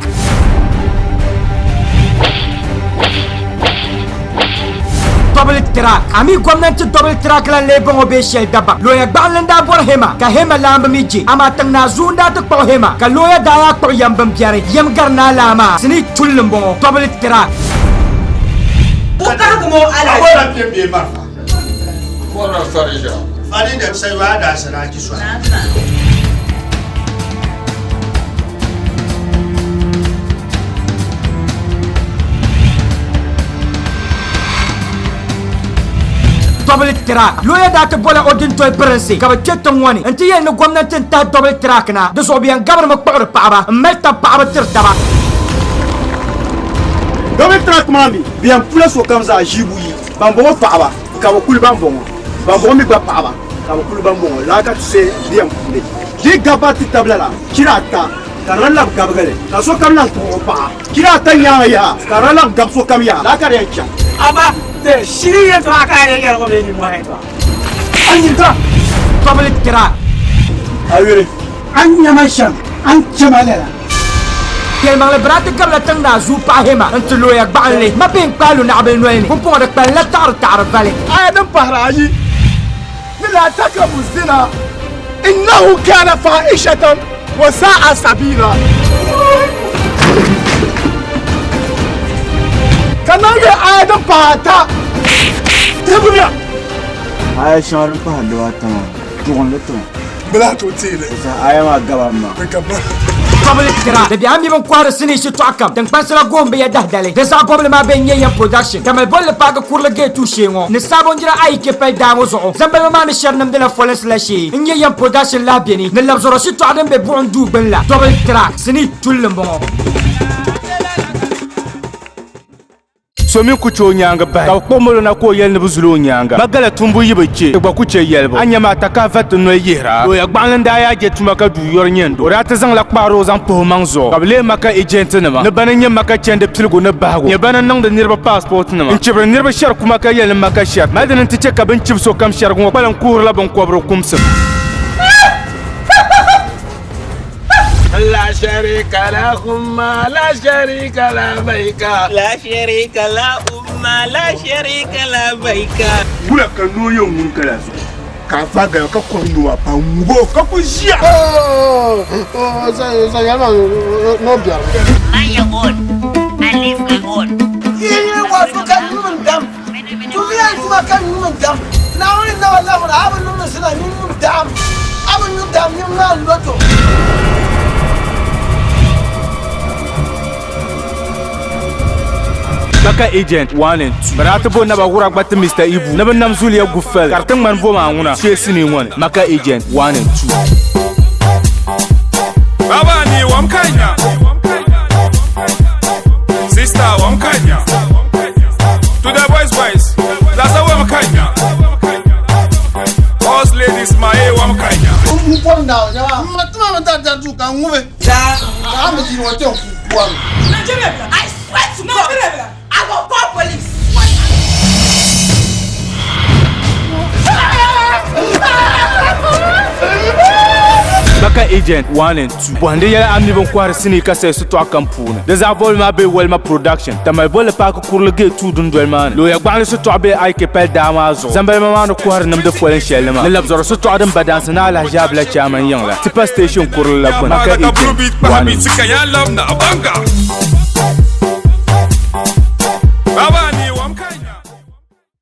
Double track. A mi gomnanti double track lan lee bɔŋɔ bee shɛli dabam. Looya gbaɣinli n-daa bɔri Hema ka Hema laamba mi je. Amaa tiŋ naa Zuu n-daa ti kpuɣi Hema ka looya daa yaa kpuɣi yɛm bimbɛri yɛm gari naa laa maa. Sinii tulli m-bɔŋɔ. Double track. O kahigi ma o alahichi. A bɔrila kpɛm bee marafa? Bɔrila farija. Fari da sayiwa da asiraji sɔhi. Double track. Looya daa ti bola o dintoli pirinsi ka bɛ kpe tiŋ ŋɔ ni nti yɛli ni gomnanti n-tahi double track na, di zuɣu bɛ yɛn gabirimi kpuɣiri paɣaba m-mali tab paɣaba tiri taba. Double track maa mi, bɛ yɛn pula sokam zaa ʒii buyi, bambɔŋɔ paɣaba ka bɛ kuli bambɔŋɔ, bambɔŋɔ mi gba paɣaba ka bɛ kuli bambɔŋɔ, lala ka ti se bɛ yɛn puli. Di gabba ti tab lala chira ata ka di lahi labi gabigili ka sokam lahi kpuɣi o paɣa. Chira ata nyaaŋa yaha ka di lahi labi gabi sokam yaha, lala ka di yɛn chaŋ. Amaa ti shiri yɛtɔɣa ka a yɛn yɛli ŋɔ bee nimmɔhi yɛtɔɣa? A nyin ka Tɔbili tira. A yuli a ni nya ma shɛm, a ni chɛ ma lala. Yɛlimaŋli bɛ daa ti gabila tiŋ naa Zuu paɣa Hema n-ti looya gbaɣinli ma bee n-kpaai lu naɣibil noli ni. Pumpɔŋɔ di kpalinla taɣiri taɣiri vali. Aya din pahiri ayi ni laa taqrabu zina innahu kana fahishatan wa sa'a sabila. Ka niŋ di aya din pahi ata teebuya. Aya shɛŋa din pahiri dibaata maa, duɣinli tima. Bɛ lahi tooi teei li. Di saha aya maa gaba m ma. Di gaba. Tɔbili tira. Di biɛhi mi bin kɔhiri sinii shitɔɣu kam. Tiŋkpansi la gohim bi ya dahidali. Di zaɣ bɔbili maa bɛ n-nyɛ Yɛm Production. Tamali bolli paagi kurili geetuu shee ŋɔ ni Saabonjira ayi kpe pali daa ŋɔ zuɣu. Zambaliba maa mi shɛri nimdila folinsi la shee n-nyɛ Yɛm Production lahi beni ni labizɔrɔ shitɔɣu din be buɣim duu gbuni la. Tɔbili tira. Sinii tulli m-bɔŋɔ. So mi ku chɛ o nyaaŋa bahi, ka bɛ kpuɣi molo na ka o yɛli ni bɛ zuli o nyaaŋa. Magala tumbu yi bi chɛ, ti gba ku chɛ yɛlibu. A nya ma atakahi va ti noli yihira. Looya gbaɣinli n-daa yaa je tuma ka duu yɔri nyɛndo. O daa ti zaŋla kpaari o zaŋ pahi o maŋ zuɣu, ka bɛ leei Maka ejentinima ni bana n-nyɛ Maka chandi piligu ni bahigu, nyɛ bana n-niŋdi niriba paasipɔtinima, n-chibiri niriba shɛri kuma ka yɛli ni Maka shɛri mali dini nti chɛ ka bɛ ni chibi sokam shɛrigu ŋɔ kpalim kuhirila biŋkɔbiri kumsim. La sharika la umma la sharika la baika. La sharika la umma la sharika la baika. Wula ka noo yɛn ŋuni ka la zuɣu ka a va gaya ka kɔri noo maa pa ŋub o ka ku ʒiya. I leave my own. Yi yi wasu ka nyum dam. Tumiya tuma ka nyum dam. Naawuni nawa lahira a bi niŋdi sina ni nyum dam. A bi nyu dam nyum maa loto. Maka Agent 1 and 2 Bɛ daa ti bo naba wura gba ti Mister Ibu ni bɛ nam zuliya gu fali ka di ti ŋmani bo maa ŋuna shee sinii ŋɔ ni. Maka Agent 1 and 2. Baba ni wamkanya. Sister wamkanya. To the boys boys. Lasa wamkanya. Boss ladies my wamkanya. N bɔri naawuni yaa m ma tima mi dari dari duu ka n ŋubi ka a mi yini o ti bɔri. Nigeria, I swear to God, I go call police. Maka Agent 1 and 2 Bɔhindi yɛla a mi bin kɔhiri sinii ka sayi sitɔɣu kam puuni. Di zaɣ bɔbili maa be Walima Production, Tamale bolli paaki kurili gate 2 dundoli maa ni. Looya gbaɣinli sitɔɣu be IK pali daa maa zuɣu. Zambalima maa ni kɔhiri nimdi folin shɛli ni maa ni labizɔri sitɔɣu din ba dansi ni alahiʒaabila chairman yiŋ la, Tipa Station kurili la gbuni. Maka Agent 1 and 2.